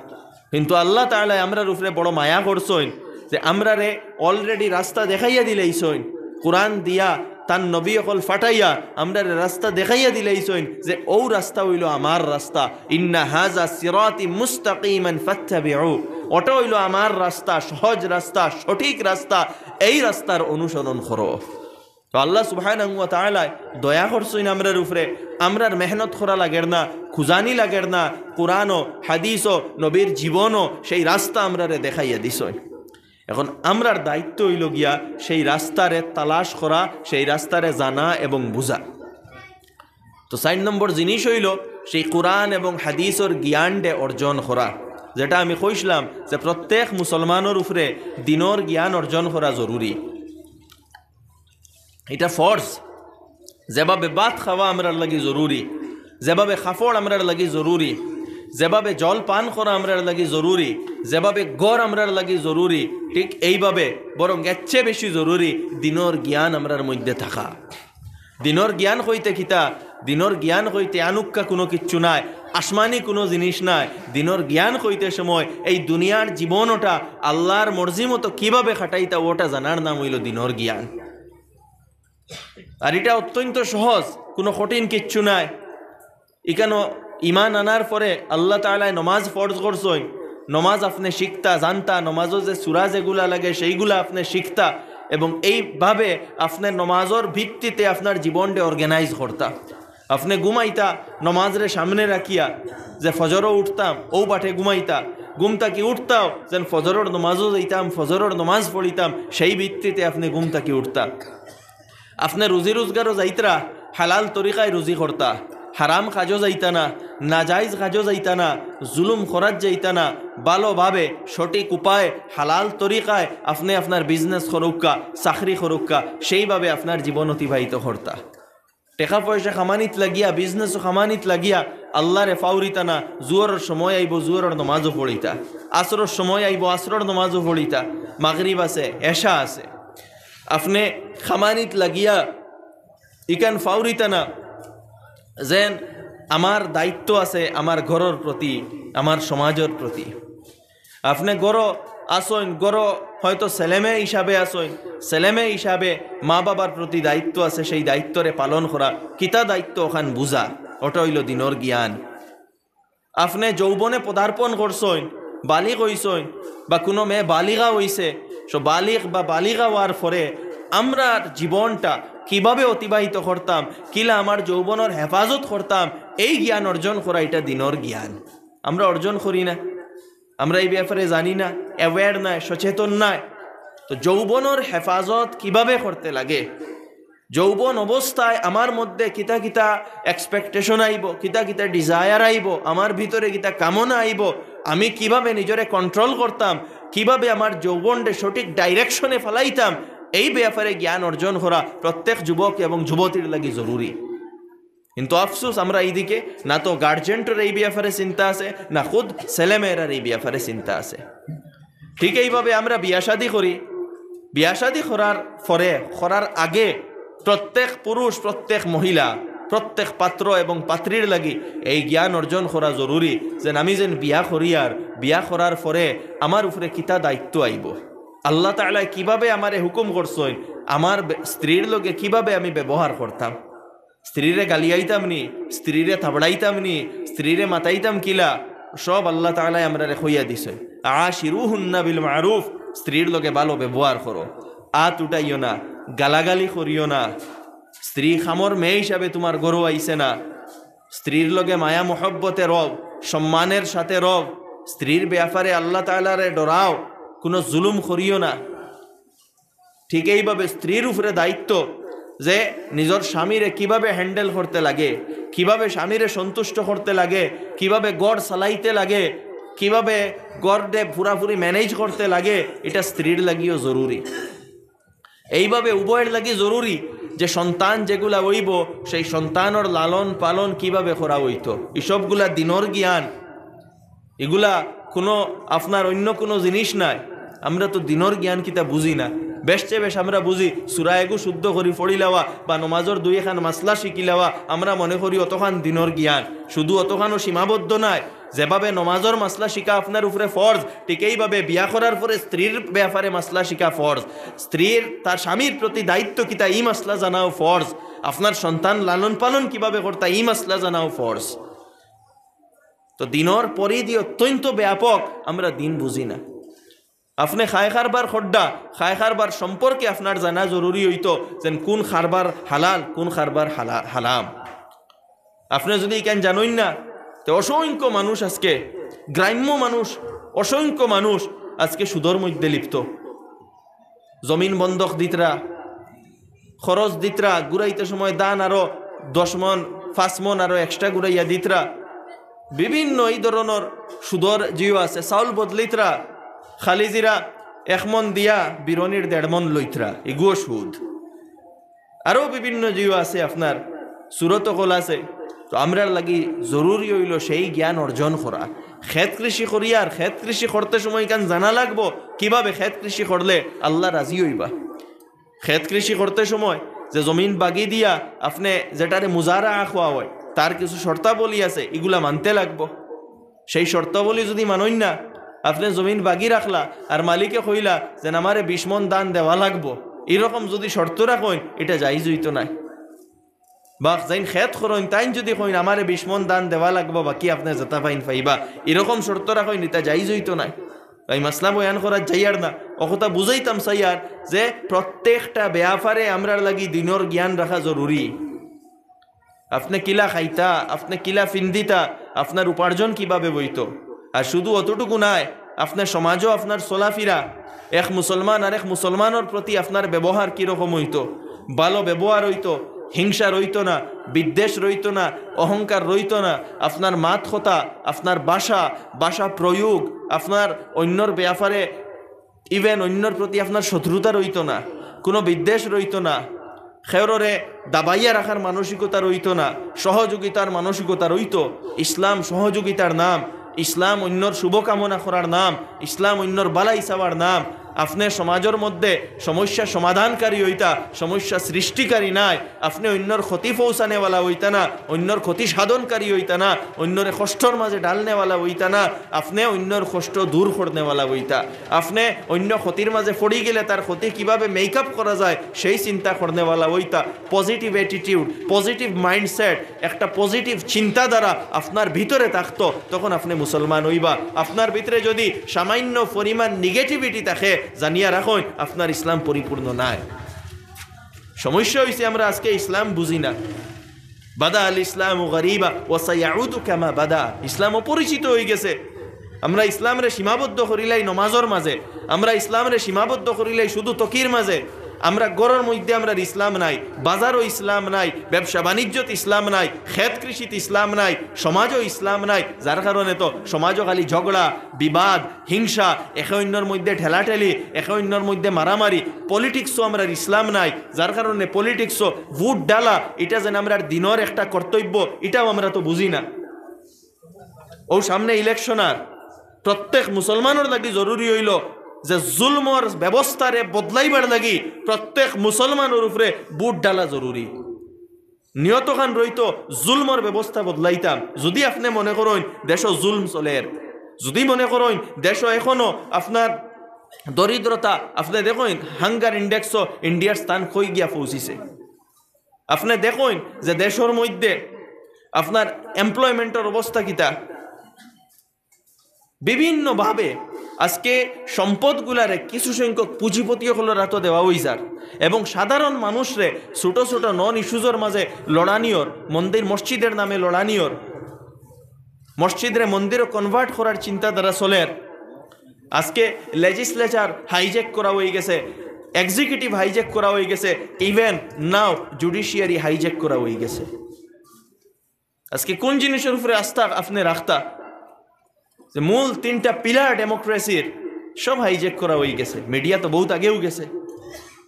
কিন্তু আল্লাহ তাআলায় আমরার উপরে বড় মায়া করছইন যে আমরারে already রাস্তা দেখাইয়া দিলাইছইন। কোরআন দিয়া, তান নবী অকল ফাটাইয়া আমরারে রাস্তা দেখাইয়া দিলাইছইন যে অউ রাস্তা অইলো আমার রাস্তা। "ইন্না হাযা সিরাতি মুস্তাকিমান ফাত্তাবিউ।" ওটা অইলো আমার রাস্তা, সহজ রাস্তা, সঠিক রাস্তা, এই রাস্তার অনুসরণ করো। তো আল্লাহ সুবহানাহু ওয়া তাআলায় দয়া করছইন আমরার উপরে, আমরার মেহনত করা লাগের না, খুজানি লাগের না, কোরআনও, হাদিসও, নবীর জীবনও সেই রাস্তা আমরারে দেখাইয়া দিছইন। এখন আমরার দায়িত্ব অইলো গিয়া সেই রাস্তারে তালাশ করা, সেই রাস্তারে জানা এবং বুঝা। তো চাইর নম্বর জিনিস অইলো সেই কোরআন এবং হাদিসর জ্ঞানরে অর্জন করা, যেটা আমি কইছলাম যে প্রত্যেক মুসলমানর উপরে দিনর জ্ঞান অর্জন করা জরুরি। ইটা ফরজ। যেভাবে ভাত খাওয়া আমরার লাগি জরুরি, যেভাবে কাপড় আমরার লাগি জরুরি, যেভাবে জল পান করা আমরার লাগি জরুরি, যেভাবে ঘর আমরার লাগি জরুরি, ঠিক এইভাবে বরং এর চেয়ে বেশি জরুরি দিনর জ্ঞান আমরার মধ্যে থাকা। দিনর জ্ঞান কইতে কিতা? দিনর জ্ঞান কইতে আনুক্কা কুনু কিচ্ছু নায়, আসমানি কুনু জিনিস নায়। দিনর জ্ঞান কইতে সময় এই দুনিয়ার জীবন ওটা আল্লাহর মর্জি মতো কিভাবে খাটাইতা, ওটা জানার নাম অইলো দিনর জ্ঞান। আর ইটা অত্যন্ত সহজ, কুনু কঠিন কিচ্ছু নায়। ইখানো ইমান আনার পরে আল্লাহ তাআলায় নমাজ ফরজ করছইন, নমাজ আপনে শিখতা, জানতা, নমাজো যে সূরা যেগুলা লাগে সেইগুলা আপনে শিখতা, এবং এইভাবে আপনে নমাজর ভিত্তিতে আপনার জীবনটা organize করতা। আপনে ঘুমাইতা নমাজরে সামনে রাখিয়া, যে ফজরো উঠতাম, অউ বাটে ঘুমাইতা, ঘুম থাকি উঠতাও যেন ফজরর নমাজো যাইতাম, ফজরর নমাজ পড়িতাম, সেই ভিত্তিতে আপনে ঘুম থাকি উঠতা। আপনে রুজি রোজগারো যাইতরা, হালাল তরিকায় রুজি করতা, হারাম কাজো যাইতা না, নাজাইজ কাজো যাইতা না, জুলুম করাত যাইতা না, ভালোভাবে সঠিক উপায়ে হালাল তরিকায় আপনে আপনার business করউক্কা, চাকরি করউক্কা, সেইভাবে আপনার জীবন অতিবাহিত করতা। টেকা পয়সা কামানিত লাগিয়া, business কামানিত লাগিয়া আল্লাহরে ফাউরিতা না। জুহরর সময় আইবো, জুহরর নমাজও পড়িতা, আসরর সময় আইবো, আসরর নমাজও পড়িতা, মাগরিব আছে, এশা আছে, আপনে কামানিত লাগিয়া ইখান ফাউরিতা না, যেন আমার দায়িত্ব আছে আমার ঘরর প্রতি, আমার সমাজর প্রতি। আপনে ঘরো আছইন, ঘরো হয়তো ছেলেমেয়ে হিসাবে আছইন, ছেলেমেয়ে হিসাবে মা বাবার প্রতি দায়িত্ব আছে, সেই দায়িত্বরে পালন করা। কিতা দায়িত্ব ওখান বুঝা, ওটা অইলো দিনর জ্ঞান। আপনে যৌবনে পদার্পণ করছইন, বালিগ অইছইন, বা কুনু মেয়ে বালিগা অইছে, so বালিগ বা বালিগা অওয়ার পরে আমরার জীবনটা কিভাবে অতিবাহিত করতাম, কিলা আমার যৌবনর হেফাজত করতাম, এই জ্ঞান অর্জন করা, ইটা দিনর জ্ঞান। আমরা অর্জন করি না, আমরা এই ব্যাপারে জানি না, aware নায়, সচেতন নায়। তো যৌবনর হেফাজত কিভাবে করতে লাগে, যৌবন অবস্থায় আমার মধ্যে কিতা কিতা expectation আইবো, কিতা কিতা desire আইবো, আমার ভিতরে কিতা কামনা আইবো, আমি কিভাবে নিজরে control করতাম, কিভাবে আমার যৌবনরে সঠিক direction-এ ফালাইতাম, এই ব্যাপারে জ্ঞান অর্জন করা প্রত্যেক যুবক এবং যুবতীর লাগি জরুরি। কিন্তু আফসোস, আমরা এইদিকে না তো গার্জেনর এই ব্যাপারে চিন্তা আছে, না খুদ ছেলেমেয়েরার এই ব্যাপারে চিন্তা আছে। ঠিক এইভাবে আমরা বিয়া শাদী করি, বিয়া শাদী করার পরে, করার আগে প্রত্যেক পুরুষ, প্রত্যেক মহিলা, প্রত্যেক পাত্র এবং পাত্রীর লাগি এই জ্ঞান অর্জন করা জরুরি, যেন আমি যেন বিয়া করি আর বিয়া করার পরে আমার উপরে কিতা দায়িত্ব আইবো, আল্লাহ তাআলায় কিভাবে আমারে হুকুম করছইন, আমার বে-, স্ত্রীর লগে কিভাবে আমি ব্যবহার করতাম। স্ত্রীরে গালিয়াইতাম নি, স্ত্রীরে থাবড়াইতাম নি, স্ত্রীরে মাতাইতাম কিলা, সব আল্লাহ তাআলায় আমরারে কইয়া দিছইন, "আশিরুহুন্না বিল মারুফ", স্ত্রীর লগে ভালো ব্যবহার করো, আত উঠাইও না, গালাগালি করিও না। স্ত্রী কামর মেয়ে হিসাবে তুমার ঘরো আইছে না, স্ত্রীর লগে মায়া মহব্বতে রও, সম্মানের সাথে রও, স্ত্রীর ব্যাপারে আল্লাহ তাআলারে ডরাও, কুনু জুলুম করিও না। ঠিক এইভাবে স্ত্রীর উপরে দায়িত্ব যে নিজর স্বামীরে কিভাবে handle করতে লাগে, কিভাবে স্বামীরে সন্তুষ্ট করতে লাগে, কিভাবে ঘর চালাইতে লাগে, কিভাবে ঘররে পুরাপুরি manage করতে লাগে, ইটা স্ত্রীর লাগিও জরুরি। এইভাবে উভয়ের লাগি জরুরি যে সন্তান যেগুলা অইবো, সেই সন্তানর লালন পালন কিভাবে করা অইতো, ইসবগুলা দিনর জ্ঞান। ইগুলা কুনু আপনার অইন্য কুনু জিনিস নায়। আমরা তো দিনর জ্ঞান কিতা বুঝি না, বেশচে বেশ আমরা বুঝি সূরা এগু শুদ্ধ করি পড়িলাওয়া বা নমাজর দুই এখান মাসলা শিখিলাওয়া, আমরা মনে করি অতখান দিনর জ্ঞান। শুধু অতখানও সীমাবদ্ধ নায়। যেভাবে নমাজর মাসলা শিখা আপনার উপরে ফরজ, ঠিক এইভাবে বিয়া করার পরে স্ত্রীর ব্যাপারে মাসলা শিখা ফরজ। স্ত্রীর তার স্বামীর প্রতি দায়িত্ব কিতা, ই মাসলা জানাও ফরজ। আপনার সন্তান লালন পালন কিভাবে করতা, ই মাসলা জানাও ফরজ। তো দিনর পরিধি অত্যন্ত ব্যাপক, আমরা দিন বুঝি না। আপনে খায় কারবার খড্ডা, খায় কারবার সম্পর্কে আপনার জানা জরুরি অইতো, যেন কুন কারবার হালাল, কুন কারবার হালা-, হারাম। আপনে যুদি ইখান জানইন না, তে অসংখ্য মানুষ আজকে, গ্রাম্য মানুষ, অসংখ্য মানুষ আজকে সুদর মধ্যে লিপ্ত। জমিন বন্ধক দিতরা, খরচ দিতরা, ঘুরাইতে সময় ধান আরো দশ মন, পাঁচ মন আরো extra ঘুরাইয়া দিতরা। বিভিন্ন এই ধরনর সুদর জিও আছে, চাউল বদলিতরা, খালি জিরা এক মন দিয়া বিরনির দেড় মন লইতরা, ইগুও সুদ। আরো বিভিন্ন জিও আছে, আপনার সুরত অকল আছে। তো আমরার লাগি জরুরি অইলো সেই জ্ঞান অর্জন করা। খেত কৃষি করিয়ার, খেত কৃষি করতে সময় ইখান জানা লাগবো কিভাবে খেত কৃষি করলে আল্লাহ রাজি অইবা। খেত কৃষি করতে সময় যে জমিন বাগি দিয়া আপনে যেটারে মুজারা কওয়া অয়, তার কিছু শর্তাবলী আছে, ইগুলা মানতে লাগবো। সেই শর্তাবলী যুদি মানইন না, আপনে জমিন বাগি রাখলা আর মালিকে কইলা যে, "আমারে বিশ মণ ধান দেওয়া লাগবো", ইরকম যুদি শর্ত রাখইন, ইটা জায়েজ অইতো নায়। বা যেইন খেত করইন, তাইন যুদি কইন, "আমারে বিশ মণ ধান দেওয়া লাগবো, বাকি আপনে যেটা পাইন পাইবা", ইরকম শর্ত রাখইন, ইটা জায়েজ অইতো নায়। আমি মাসলা বয়ান করার যাইয়ার না, অ কথা বুঝাইতাম চাইয়ার যে প্রত্যেকটা ব্যাপারে আমরার লাগি দ্বীনর জ্ঞান রাখা জরুরি। আপনে কিলা খাইতা, আপনে কিলা ফিন্দিতা, আপনার উপার্জন কিভাবে অইতো। আর শুধু অতটুকু নায়, আপনার সমাজও আপনার চলাফিরা, এক মুসলমান আর এক মুসলমানর প্রতি আপনার ব্যবহার কিরকম অইতো, ভালো ব্যবহার অইতো, হিংসা রইতো না, বিদ্বেষ রইতো না, অহংকার রইতো না, আপনার মাত কথা, আপনার ভাষা, ভাষা প্রয়োগ, আপনার অন্যর ব্যাপারে even অন্যর প্রতি আপনার শত্রুতা রইতো না, কোনো বিদ্বেষ রইতো না, খেউররে দাবাইয়া রাখার মানসিকতা রইতো না, সহযোগিতার মানসিকতা রইতো। ইসলাম সহযোগিতার নাম, ইসলাম অন্যর শুভকামনা করার নাম, ইসলাম অন্যর বালাই চাওয়ার নাম। আপনে সমাজর মধ্যে সমস্যা সমাধানকারী অইতা, সমস্যা সৃষ্টিকারী নায়। আপনে অন্যর ক্ষতি পৌঁছানেওয়ালা অইতা না, অন্যর ক্ষতি সাধনকারী অইতা না, অন্যরে কষ্টর মাঝে ঢালনেওয়ালা অইতা না, আপনে অন্যর কষ্ট দূর করনেওয়ালা অইতা। আপনে অন্য ক্ষতির মাঝে পড়ি গেলে তার ক্ষতি কিভাবে make up করা যায়, সেই চিন্তা করনেওয়ালা অইতা। Positive attitude, positive mindset, একটা positive চিন্তাধারা আপনার ভিতরে থাকতো, তখন আপনে মুসলমান অইবা। আপনার ভিতরে যুদি সামান্য পরিমাণ negativity থাকে, জানিয়া রাখইন, আপনার ইসলাম পরিপূর্ণ নায়। সমস্যা অইছে, আমরা আজকে ইসলাম বুঝি না। বাদা আল ইসলাম গরিবা ওয়া সায়াউদু কামা বাদা। ইসলাম অপরিচিত অইগেছে। আমরা ইসলামরে সীমাবদ্ধ করিলাই নমাজর মাঝে, আমরা ইসলামরে সীমাবদ্ধ করিলাই শুধু তকির মাঝে। আমরা ঘরর মধ্যে আমরার ইসলাম নাই, বাজারও ইসলাম নাই, ব্যবসা বাণিজ্যত ইসলাম নাই, খেত কৃষিত ইসলাম নাই, সমাজও ইসলাম নাই, যার কারণে তো সমাজও খালি ঝগড়া, বিবাদ, হিংসা, একে অন্যর মধ্যে ঠেলাঠেলি, একে অন্যর মধ্যে মারামারি। Politicsও আমরার ইসলাম নাই, যার কারণে politicsও ভোট ডালা, ইটা যেন আমরার দ্বীনর একটা কর্তব্য, ইটাও আমরা তো বুঝি না। অউ সামনে election আর, প্রত্যেক মুসলমানর লাগি জরুরি অইলো যে জুলমর ব্যবস্থারে বদলাইবার লাগি প্রত্যেক মুসলমানর উপরে ভোট ডালা জরুরি। নিয়তখান রইতো জুলমর ব্যবস্থা বদলাইতাম। যুদি আপনে মনে করইন দেশো জুলম চলের, যুদি মনে করইন দেশো এখনো আপনার দরিদ্রতা, আপনে দেখইন hunger indexও ইন্ডিয়ার স্থান কই গিয়া পৌঁছিছে। আপনে দেখইন যে দেশর মধ্যে আপনার employmentর অবস্থা কিতা। বিভিন্নভাবে আজকে সম্পদগুলারে কিছু সংখ্যক পুঁজিপতি অকলর আতো দেওয়া অইযার এবং সাধারণ মানুষরে ছোট ছোট non issuesর মাঝে লড়ানিওর, মন্দির মসজিদের নামে লড়ানিওর, মসজিদরে মন্দিরও convert করার চিন্তাধারা চলের। আজকে legislature hijack করা অইগেছে, executive hijack করা অইগেছে, even now judiciary hijack করা অইগেছে। আজকে কোন জিনিসর উপরে আস্থা আপনে রাখতা? যে মূল তিনটা pillar democracyর সব hijack করা অইগেছে। Media তো বহুত আগেও গেছে।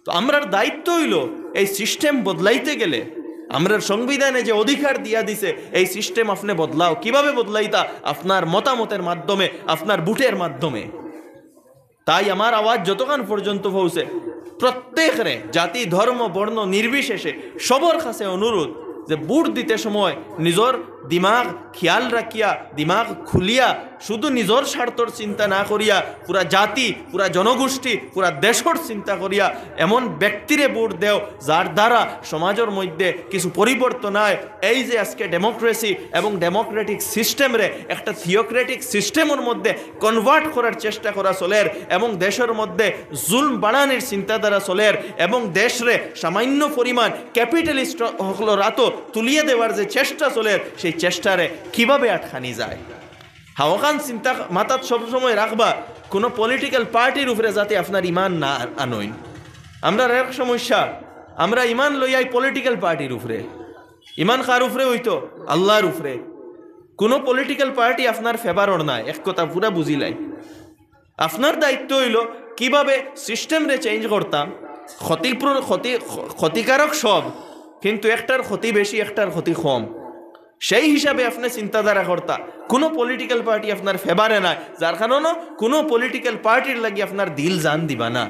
তো আমরার দায়িত্ব অইলো এই system বদলাইতে গেলে, আমরার সংবিধানে যে অধিকার দিয়া দিছে, এই system আপনে বদলাও। কিভাবে বদলাইতা? আপনার মতামতের মাধ্যমে, আপনার ভোটের মাধ্যমে। তাই আমার আওয়াজ যতখান পর্যন্ত পৌঁছে, প্রত্যেকরে, জাতি, ধর্ম, বর্ণ নির্বিশেষে সবর কাছে অনুরোধ যে ভোট দিতে সময় নিজর দিমাগ খেয়াল রাখিয়া, দিমাগ খুলিয়া, শুধু নিজর স্বার্থর চিন্তা না করিয়া পুরা জাতি, পুরা জনগোষ্ঠী, পুরা দেশর চিন্তা করিয়া এমন ব্যক্তিরে ভোট দেও যার দ্বারা সমাজর মধ্যে কিছু পরিবর্তন আয়। এই যে আজকে democracy এবং democratic systemরে একটা theocratic systemর মধ্যে convert করার চেষ্টা করা চলের এবং দেশর মধ্যে জুলম বাড়ানির চিন্তাধারা চলের এবং দেশরে সামান্য পরিমাণ capitalist অকলর আতো তুলিয়া দেওয়ার যে চেষ্টা চলের, সেই চেষ্টারে কিভাবে আটকানি যায়? হ্যাঁ, অখান চিন্তা মাথাত সবসময় রাখবা, কোনো political partyর উপরে যাতে আপনার ইমান না আনইন। আমরার এক সমস্যা, আমরা ইমান লইয়াই political partyর উপরে। ইমান কার উপরে অইতো? আল্লার উপরে। কোনো political party আপনার favourর নায়, এক কথা পুরা বুঝিলাই। আপনার দায়িত্ব অইলো কিভাবে systemরে change করতাম। ক্ষতিপ্র-, ক্ষতি-, ক্ষতিকারক সব, কিন্তু একটার ক্ষতি বেশি, একটার ক্ষতি কম। সেই হিসাবে আপনে চিন্তাধারা করতা। কুনু পলিটিক্যাল পার্টি আপনার ফেভারে নাই, যার কারণে কুনু পলিটিক্যাল পার্টির লাগি আপনার দিল জান দিবা না।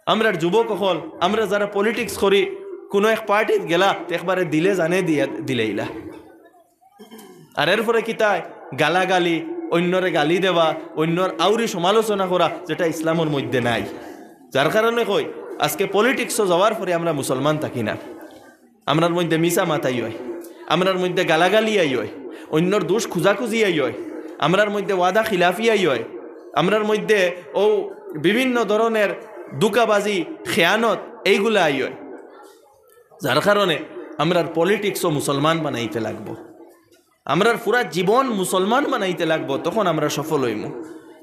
আমরার যুবক অকল, আমরা যারা পলিটিক্স করি, কুনু এক পার্টিত গেলা, তে একবারে দিলে জানে দিয়া দিলাইলা। আর এরপরে কিতায়? গালাগালি, অইন্যরে গালি দেওয়া, অইন্যর আউরি সমালোচনা করা, যেটা ইসলামর মধ্যে নাই। যার কারণে কই, আজকে পলিটিক্সও যাওয়ার পরে আমরা মুসলমান থাকি না। আমরার মধ্যে মিছা মাতাই অয়, আমরার মধ্যে গালাগালি আই অয়, অইন্যর দোষ খুঁজাখুঁজি আই অয়, আমরার মধ্যে ওয়াদা খিলাফি আই অয়, আমরার মধ্যে ও বিভিন্ন ধরনের ধোঁকাবাজি, খেয়ানত, এইগুলা আই অয়। যার কারণে আমরার পলিটিক্সও মুসলমান বানাইতে লাগবো, আমরার পুরা জীবন মুসলমান বানাইতে লাগবো, তখন আমরা সফল অইমু।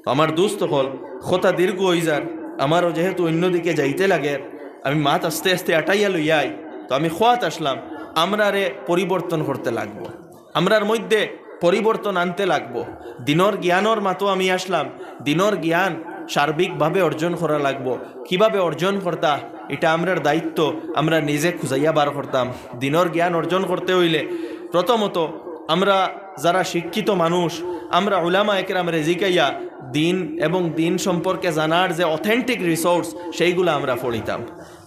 তো আমার দোস্ত অকল, কথা দীর্ঘ অই যার, আমারও যেহেতু অন্যদিকে যাইতে লাগে, আমি মাত আস্তে আস্তে আটাইয়া লইয়াই, তো আমি খোয়াত আসলাম, আমরারে পরিবর্তন করতে লাগবো, আমরার মধ্যে পরিবর্তন আনতে লাগবো। দিনর জ্ঞানর মাতো আমি আসলাম, দিনর জ্ঞান সার্বিকভাবে অর্জন করা লাগবো। কিভাবে অর্জন করতা, এটা আমরার দায়িত্ব, আমরা নিজে খুঁজাইয়া বার করতাম। দিনর জ্ঞান অর্জন করতে অইলে প্রথমত আমরা যারা শিক্ষিত মানুষ, আমরা উলামা একরামরে জিকাইয়া দিন এবং দিন সম্পর্কে জানার যে অথেন্টিক রিসোর্স, সেইগুলা আমরা পড়িতাম।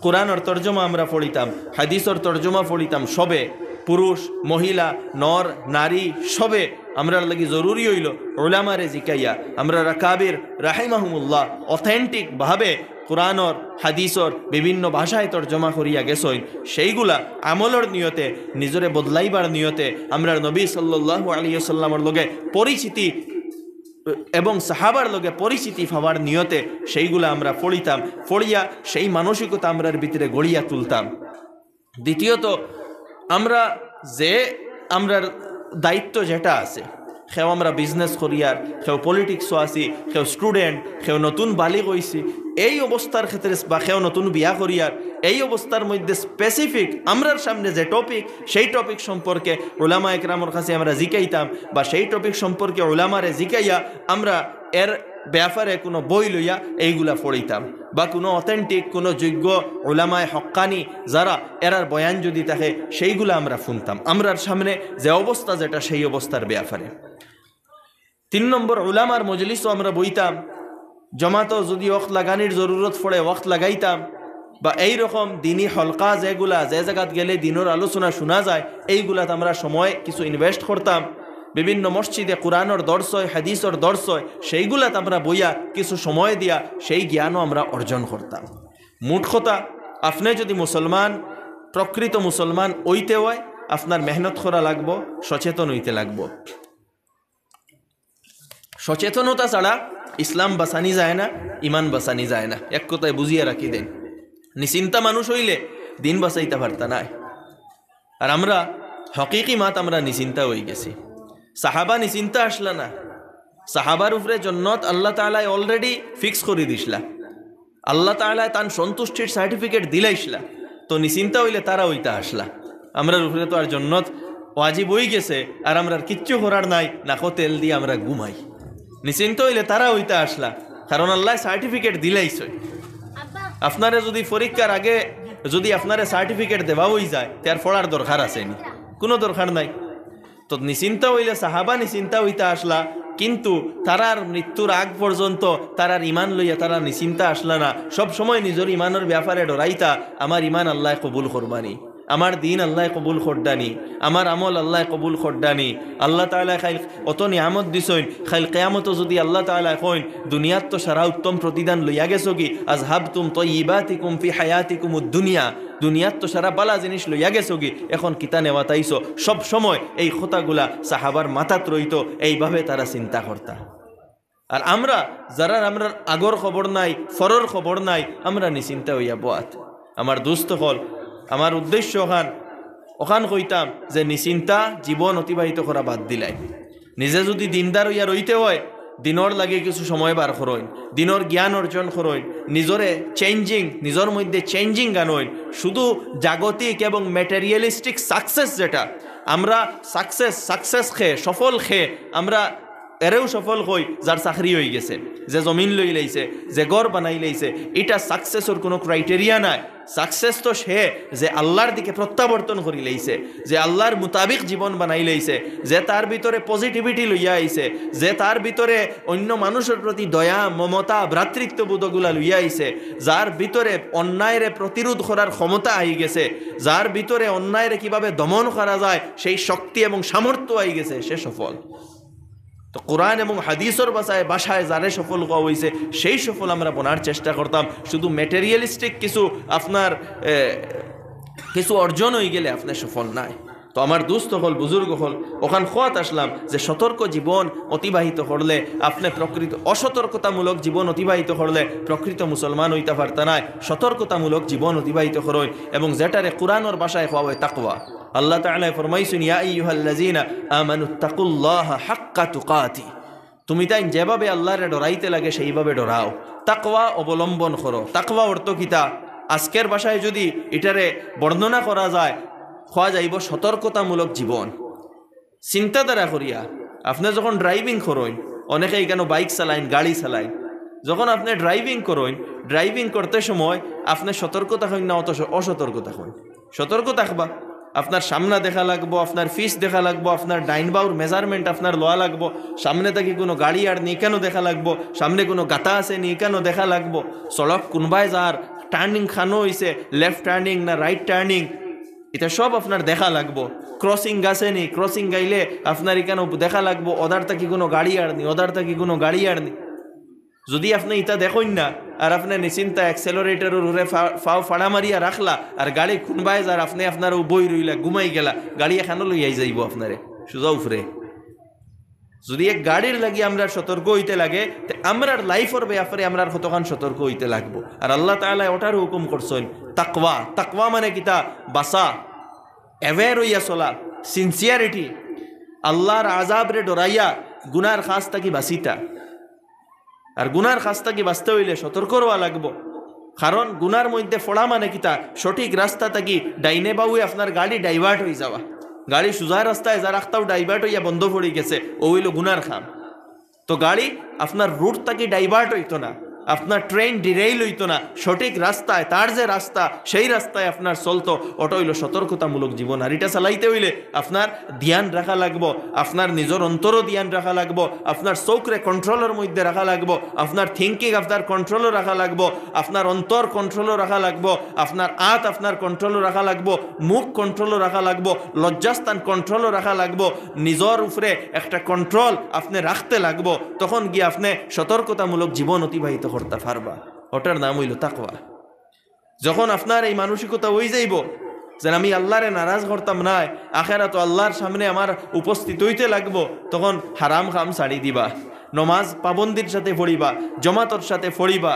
কোরআনর তর্জমা আমরা পড়িতাম, হাদিসর তর্জমা পড়িতাম, সবে, পুরুষ, মহিলা, নর, নারী, সবে আমরার লাগি জরুরি অইলো উলামারে জিকাইয়া, আমরার আকাবির রাহিমাহুমুল্লাহ অথেন্টিক ভাবে কোরআনর, হাদিসর বিভিন্ন ভাষায় তর্জমা করিয়া গেছইন, সেইগুলা আমলর নিয়তে, নিজরে বদলাইবার নিয়তে, আমরার নবী সাল্লাল্লাহু আলাইহি ওয়াসাল্লামর লগে পরিচিতি এবং সাহাবার লগে পরিচিতি পাওয়ার নিয়তে সেইগুলা আমরা পড়িতাম, পড়িয়া সেই মানসিকতা আমরার ভিতরে গড়িয়া তুলতাম। দ্বিতীয়ত, আমরা যে, আমরার দায়িত্ব যেটা আছে, কেউ আমরা বিজনেস করিয়ার, কেউ পলিটিক্সও আছি, কেউ স্টুডেন্ট, কেউ নতুন বালিগ অইছি, এই অবস্থার ক্ষেত্রে বা কেউ নতুন বিয়া করিয়ার, এই অবস্থার মধ্যে স্পেসিফিক আমরার সামনে যে টপিক, সেই টপিক সম্পর্কে উলামা একরামর কাছে আমরা জিকাইতাম বা সেই টপিক সম্পর্কে উলামারে জিকাইয়া আমরা এর ব্যাপারে কুনু বই লইয়া এইগুলা পড়িতাম বা কুনু অথেন্টিক, কুনু যোগ্য উলামায়ে হক্কানি যারা, এরার বয়ান যদি থাকে, সেইগুলা আমরা শুনতাম, আমরার সামনে যে অবস্থা যেটা, সেই অবস্থার ব্যাপারে। তিন নম্বর, উলামার মজলিসও আমরা বইতাম, জমাতো যদি ওয়াক্ত লাগানির জরুরত পড়ে, ওয়াক্ত লাগাইতাম, বা এই রকম দিনি হলকা যেগুলা, যে জাগাত গেলে দিনর আলোচনা শুনা যায়, এইগুলাত আমরা সময় কিছু ইনভেস্ট করতাম। বিভিন্ন মসজিদে কোরআনর দর্শ অয়, হাদিসর দর্শ অয়, সেইগুলাত আমরা বইয়া কিছু সময় দিয়া সেই জ্ঞানও আমরা অর্জন করতাম। মোট কথা, আপনে যদি মুসলমান, প্রকৃত মুসলমান অইতে অয়, আপনার মেহনত করা লাগবো, সচেতন অইতে লাগবো। সচেতনতা ছাড়া ইসলাম বাঁচানি যায় না, ইমান বাঁচানি যায় না। এক কথায় বুঝিয়া রাখি দেন, নিশ্চিন্তা মানুষ অইলে দিন বাঁচাইতা পারতা নায়। আর আমরা হকিকি মাত আমরা নিশ্চিন্তা অই গেছি। সাহাবা নিশ্চিন্তা আসলা না, সাহাবার উপরে জন্নত আল্লাহ তাআলায় already ফিক্স করি দিছলা। আল্লাহ তাআলায় তান সন্তুষ্টির সার্টিফিকেট দিলাইছলা, তো নিশ্চিন্তা অইলে তারা অইতা আসলা। আমরার উপরে তো আর জন্নত ওয়াজিব অই গেছে, আর আমরার কিচ্ছু করার নাই, নাকো তেল দিয়া আমরা ঘুমাই। নিশ্চিন্তা অইলে তারা অইতা আসলা, কারণ আল্লায় সার্টিফিকেট দিলাইছইন। আপনারে যদি পরীক্ষার আগে যদি আপনারে সার্টিফিকেট দেওয়া অই যায়, তে আর পড়ার দরকার আছে নি? কুনু দরকার নাই। তো নিশ্চিন্তা অইলে সাহাবা নিশ্চিন্তা অইতা আসলা, কিন্তু তারার মৃত্যুর আগ পর্যন্ত তারার ইমান লইয়া তারা নিশ্চিন্তা আসলা না। সব সময় নিজর ইমানর ব্যাপারে ডরাইতা, আমার ইমান আল্লায় কবুল করবা নি, আমার দিন আল্লায় কবুল কররা নি, আমার আমল আল্লায় কবুল কররা নি। আল্লাহ তাআলায় খাইল অত নিয়ামত দিছইন, খাইল কিয়ামতো যদি আল্লাহ তাআলায় কইন, দুনিয়াত তো সারা উত্তম প্রতিদান লইয়া গেছোগি, আযহাবতুম তাইয়্যিবাতিকুম ফি হায়াতিকুমুদ দুনিয়া, দুনিয়াত তো সারা বালা জিনিস লইয়া গেছোগি, এখন কিতা নেওয়াত আইছো? সব সময় এই কথাগুলা সাহাবার মাথাত রইতো, এইভাবে তারা চিন্তা করতা। আর আমরা, যারার আমরার আগর খবর নাই, পরর খবর নাই, আমরা নিশ্চিন্তা অইয়া বওয়াত। আমার দোস্ত অকল, আমার উদ্দেশ্য অখান, অখান কইতাম যে নিশ্চিন্তা জীবন অতিবাহিত করা বাদ দিলাইন। নিজে যদি দিনদার অইয়া রইতে অয়, দিনর লাগি কিছু সময় বার করইন, দিনর জ্ঞান অর্জন করইন, নিজরে চেঞ্জিং, নিজর মধ্যে চেঞ্জিং আনইন। শুধু জাগতিক এবং ম্যাটেরিয়ালিস্টিক সাকসেস যেটা, আমরা সাকসেস, সাকসেস খে, সফল খে, আমরা এরেও সফল কই যার চাকরি অইগেছে, যে জমিন লইলাইছে, যে ঘর বানাইলাইছে। ইটা সাকসেসর কুনু ক্রাইটেরিয়া নায়। সাকসেস তো সে যে আল্লার দিকে প্রত্যাবর্তন করিলাইছে, যে আল্লার মুতাবিক জীবন বানাইলাইছে, যে তার ভিতরে পজিটিভিটি লইয়া আইছে, যে তার ভিতরে অইন্য মানুষর প্রতি দয়া, মমতা, ভ্রাতৃত্ববোধ অগুলা লইয়া আইছে, যার ভিতরে অন্যায়রে প্রতিরোধ করার ক্ষমতা আইগেছে, যার ভিতরে অন্যায়রে কিভাবে দমন করা যায় সেই শক্তি এবং সামর্থ্য আইগেছে, সে সফল। তো কোরআন এবং হাদিসর ভাষায়, ভাষায় যারে সফল কওয়া অইছে, সেই সফল আমরা বনার চেষ্টা করতাম। শুধু ম্যাটেরিয়ালিস্টিক কিছু আপনার, এ, কিছু অর্জন অইগেলে আপনে সফল নায়। তো আমার দোস্ত অকল, বুজুর্গ অকল, অখান কওয়াত আসলাম যে সতর্ক জীবন অতিবাহিত করলে আপনে প্রকৃত, অসতর্কতামূলক জীবন অতিবাহিত করলে প্রকৃত মুসলমান অইতা পারতা নায়। সতর্কতামূলক জীবন অতিবাহিত করইন, এবং যেটারে কোরআনর ভাষায় কওয়া অয় তাকওয়া। আল্লাহ তাআলায় ফরমাইছইন, "ইয়া আইয়ুহাল্লাযীনা আমানুত্তাকুল্লাহা হাক্কা তুকাতি।" তুমি তাইন যেভাবে আল্লারে ডরাইতে লাগে সেইভাবে ডরাও, তাকওয়া অবলম্বন করো। তাকওয়া অর্থ কিতা? আজকের ভাষায় যদি ইটারে বর্ণনা করা যায়, কওয়া যাইব সতর্কতামূলক জীবন। চিন্তাধারা করিয়া, আপনে যখন ড্রাইভিং করইন, অনেকে ইখানো বাইক চালাইন, গাড়ি চালাইন, যখন আপনে ড্রাইভিং করইন, ড্রাইভিং করতে সময় আপনে সতর্ক থাকইন না অত স-, অসতর্ক থাকইন? সতর্ক থাকবা। আপনার সামনা দেখা লাগবো, আপনার পিছ দেখা লাগবো, আপনার ডাইন বাউর মেজারমেন্ট আপনার লওয়া লাগবো, সামনে থাকি কুনু গাড়ি আর নি ইখানো দেখা লাগবো, সামনে কুনু গাতা আছে নি ইখানো দেখা লাগবো, সড়ক কুনবায় যার, টার্নিং খানো অইছে, লেফট টার্নিং না রাইট টার্নিং, ইটা সব আপনার দেখা লাগবো। ক্রসিং আছে নি, ক্রসিং গাইলে আপনার ইখানো দেখা লাগবো, ওদার থাকি কুনু গাড়ি আর নি, ওদার থাকি কুনু গাড়ি আর নি। যদি আপনে ইটা দেখইন না, আর আপনে নিশ্চিন্তা অ্যাক্সেলারেটরর উপরে ফা-, ফাও ফাড়া মারিয়া রাখলা, আর গাড়ি কুনবায় যার, আপনে আপনার অউ বই রইলা, ঘুমাই গেলা, গাড়ি এখানো লইয়াই যাইবো আপনারে, সোজা উপরে। যদি এক গাড়ির লাগি আমরা সতর্ক অইতে লাগে, তে আমরার লাইফর ব্যাপারে আমরা কতখান সতর্ক অইতে লাগবো। আর আল্লাহ তাআলায় ওটার হুকুম করছইন তাকওয়া। তাকওয়া মানে কিতা? বাচা, অ্যাওয়্যার অইয়া চলা, সিনসিয়ারিটি, আল্লার আযাবরে ডরাইয়া গুনার কাজ থাকি বাচিতা। আর গুনার কাজ থাকি বাচতে অইলে সতর্ক রওয়া লাগবো, কারণ গুনার মধ্যে পড়া মানে কিতা? সঠিক রাস্তা থাকি ডাইনে বাউয়ে আপনার গাড়ি ডাইভার্ট অই যাওয়া। গাড়ি সোজা রাস্তায় যার, আখতাউ ডাইভার্ট অইয়া বন্ধ পড়ি গেছে, অউ অইলো গুনার কাম। তো গাড়ি আপনার রুট থাকি ডাইভার্ট অইতো না, আপনার ট্রেন ডিরেইল অইতো না, সঠিক রাস্তায়, তার যে রাস্তা, সেই রাস্তায় আপনার চলতো, ওটা অইলো সতর্কতামূলক জীবন। আর ইটা চালাইতে অইলে আপনার ধ্যান রাখা লাগবো, আপনার নিজর অন্তরও ধ্যান রাখা লাগবো, আপনার চউখরে কন্ট্রোলর মধ্যে রাখা লাগবো, আপনার থিংকিং আপনার কন্ট্রোলও রাখা লাগবো, আপনার অন্তর কন্ট্রোলও রাখা লাগবো, আপনার আত আপনার কন্ট্রোলও রাখা লাগবো, মুখ কন্ট্রোলও রাখা লাগবো, লজ্জাস্থান কন্ট্রোলও রাখা লাগবো। নিজর উপরে একটা কন্ট্রোল আপনে রাখতে লাগবো, তখন গিয়া আপনে সতর্কতামূলক জীবন অতিবাহিত করতা পারবা। ওটার নাম অইলো তাকওয়া। যখন আপনার এই মানসিকতা অই যাইবো যে আমি আল্লারে নারাজ করতাম নায়, আখেরাতো আল্লার সামনে আমার উপস্থিত অইতে লাগবো, তখন হারাম কাম ছাড়ি দিবা, নমাজ পাবন্দির সাথে পড়িবা, জমাতর সাথে পড়িবা।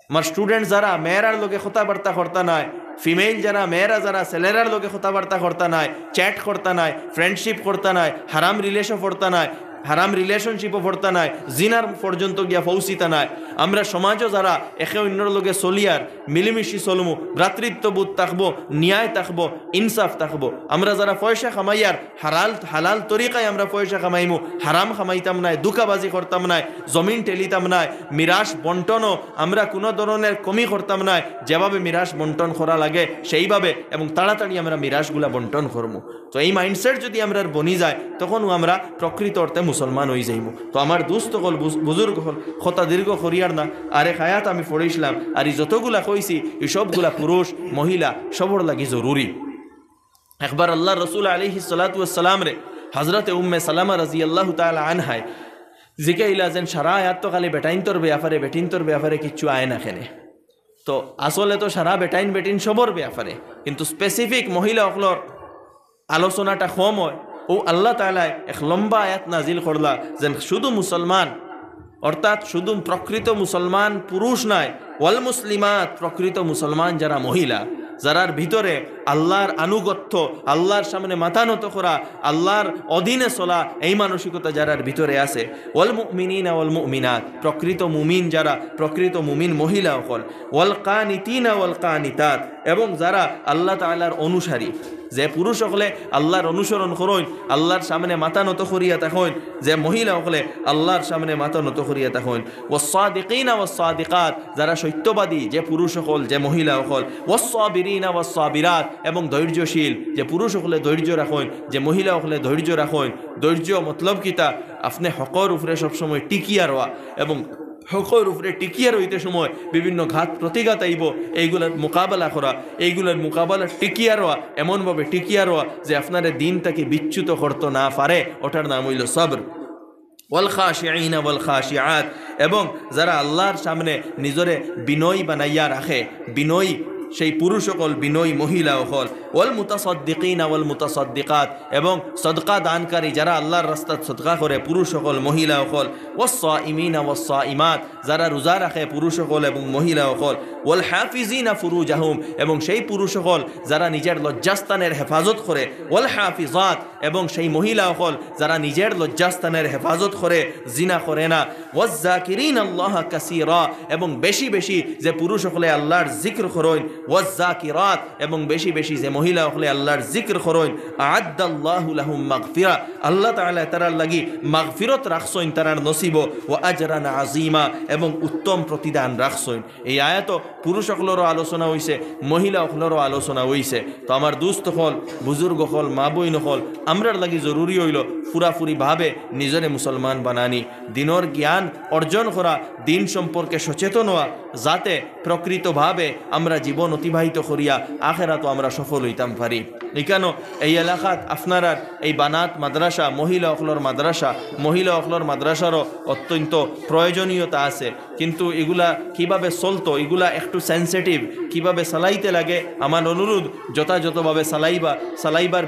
আমার স্টুডেন্ট যারা মেয়েরার লগে কথাবার্তা করতা নায়, ফিমেল যারা, মেয়েরা যারা ছেলেরার লগে কথাবার্তা করতা নায়, চ্যাট করতা নায়, ফ্রেন্ডশিপ করতা নায়, হারাম রিলেশন করতা নায়, হারাম রিলেশনশিপও পড়তা নায়, জিনার পর্যন্ত গিয়া পৌঁছিতা নায়। আমরা সমাজও যারা একে অইন্যর লগে চলিয়ার, মিলিমিশি চলমু, ভ্রাতৃত্ববোধ থাকবো, ন্যায় থাকবো, ইনসাফ থাকবো। আমরা যারা পয়সা কামাইয়ার, হালাল, হালাল তরিকায় আমরা পয়সা কামাইমু, হারাম কামাইতাম নায়, ধুকাবাজি করতাম নায়, জমিন ঠেলিতাম নায়, মিরাশ বন্টনও আমরা কুনু ধরনের কমি করতাম নায়, যেভাবে মিরাশ বন্টন করা লাগে সেইভাবে এবং তাড়াতাড়ি আমরা মিরাশগুলা বন্টন করমু। তো এই মাইন্ডসেট যদি আমরার বনি যায়, তখনও আমরা প্রকৃত অর্থে মুসলমান অই যাইমু। তো আমার দোস্ত অকল, বুজ-, বুজুর্গ অকল, কথা দীর্ঘ করিয়ার না, আরেক আয়াত আমি পড়ছিলাম, আর ই যতগুলা কইছি, ই সবগুলা পুরুষ, মহিলা, সবর লাগি জরুরি। একবার আল্লার রসুল আলাইহিস সালাতু ওয়াস সালামরে হযরতে উম্মে সালামা রাদিয়াল্লাহু তাআলা আনহায় জিকাইলা যেন সারা আয়াত তো খালি বেটাইন্তর ব্যাপারে, বেটিন্তর ব্যাপারে কিচ্ছু আয় না কেনে। তো আসলে তো সারা বেটাইন বেটিন সবর ব্যাপারে, কিন্তু স্পেসিফিক মহিলা অকলর আলোচনাটা কম অয়। অউ আল্লাহ তাআলায় এক লম্বা আয়াত নাজিল করলা যেন শুধু মুসলমান, অর্থাৎ শুধু প্রকৃত মুসলমান পুরুষ নায়, ওয়াল মুসলিমাত, প্রকৃত মুসলমান যারা মহিলা, যারার ভিতরে আল্লার আনুগত্য, আল্লার সামনে মাথা নত করা, আল্লার অধীনে চলা, এই মানসিকতা যারার ভিতরে আছে, ওয়াল মুমিনিনা ওয়াল মুমিনাত, প্রকৃত মুমিন যারা, প্রকৃত মুমিন মহিলা অকল, ওয়াল কানিতিনা ওয়াল কানিতাত, এবং যারা আল্লাহ তাআলার অনুসারী, যে পুরুষ অকলে আল্লাহর অনুসরণ করইন, আল্লাহর সামনে মাথা নত করিয়া থাকইন, যে মহিলা অকলে আল্লাহর সামনে মাথা নত করিয়া থাকইন। ওয়াসসাদিকিনা ওয়াসসাদিকাত, যারা সত্যবাদী, যে পুরুষ অকল, যে মহিলা অকল। ওয়াসসাবিরিনা ওয়াসসাবিরাত, এবং ধৈর্যশীল, যে পুরুষ অকলে ধৈর্য রাখইন, যে মহিলা অকলে ধৈর্য রাখইন। ধৈর্য মতলব কিতা? আপনে হকর উপরে সবসময় টিকিয়া রওয়া এবং হকর উপরে টিকিয়া রইতে সময় বিভিন্ন ঘাত প্রতিঘাত আইবো, এইগুলার মোকাবেলা করা, এইগুলার মোকাবেলা টিকিয়া রওয়া, এমনভাবে টিকিয়া রওয়া যে আপনারে দিন থাকি বিচ্যুত করতো না পারে, ওটার নাম অইলো সবর। ওয়াল খাশিঈনা ওয়াল খাশিআত, এবং যারা আল্লাহর সামনে নিজরে বিনয়ী বানাইয়া রাখে, বিনয়ী সেই পুরুষ অকল, বিনয়ী মহিলা অকল। ওয়াল মুতাসাদ্দিকিনা ওয়াল মুতাসাদ্দিকাত, এবং সদকা দানকারী, যারা আল্লাহর রাস্তাত সদকা করে, পুরুষ অকল, মহিলা অকল। ওয়াসসাইমিনা ওয়াসসাইমাত, যারা রোজা রাখে, পুরুষ অকল এবং মহিলা অকল। ওয়াল হাফিজিনা ফুরুজাহুম, এবং সেই পুরুষ অকল যারা নিজের লজ্জাস্থানের হেফাজত করে। ওয়াল হাফিজাত, এবং সেই মহিলা অকল যারা নিজের লজ্জাস্থানের হেফাজত করে, জিনা করে না। ওয়াজ্জাকিরিনাল্লাহা কাসীরা, এবং বেশি বেশি যে পুরুষ অকলে আল্লাহর জিকির করইন। ওয়াজ্জাকিরাত, এবং বেশি বেশি যে মহিলা অকলে আল্লাহর জিকির করইন। আ'আদ্দাল্লাহু লাহুম মাগফিরা, আল্লাহ তাআলা তারার লাগি মাগফিরত রাখছইন তারার নসিবো। ওয়া আজরান আযীমা, এবং উত্তম প্রতিদান রাখছইন। এই আয়াতো পুরুষ অকলরও আলোচনা অইছে, মহিলা অকলরও আলোচনা অইছে। তো আমার দুস্ত অকল, বুজুর্গ অকল, মা বইন অকল, আমরার লাগি জরুরি অইলো পুরাপুরিভাবে নিজরে মুসলমান বানানি, দিনর জ্ঞান অর্জন করা, দিন সম্পর্কে সচেতন অওয়া, যাতে প্রকৃতভাবে আমরা জীবন অতিবাহিত করিয়া আখেরাতো আমরা সফল অইতাম পারি। ইকানো এই এলাকাত আপনারার এই বানাত মাদ্রাসা, মহিলা অকলর মাদ্রাসা, মহিলা অকলর মাদ্রাসারও অত্যন্ত প্রয়োজনীয়তা আছে। কিন্তু ইগুলা কিভাবে চলতো, ইগুলা একটু সেনসিটিভ, কিভাবে চালাইতে লাগে, আমার অনুরোধ যথাযথভাবে চালাইবা, চালাইবার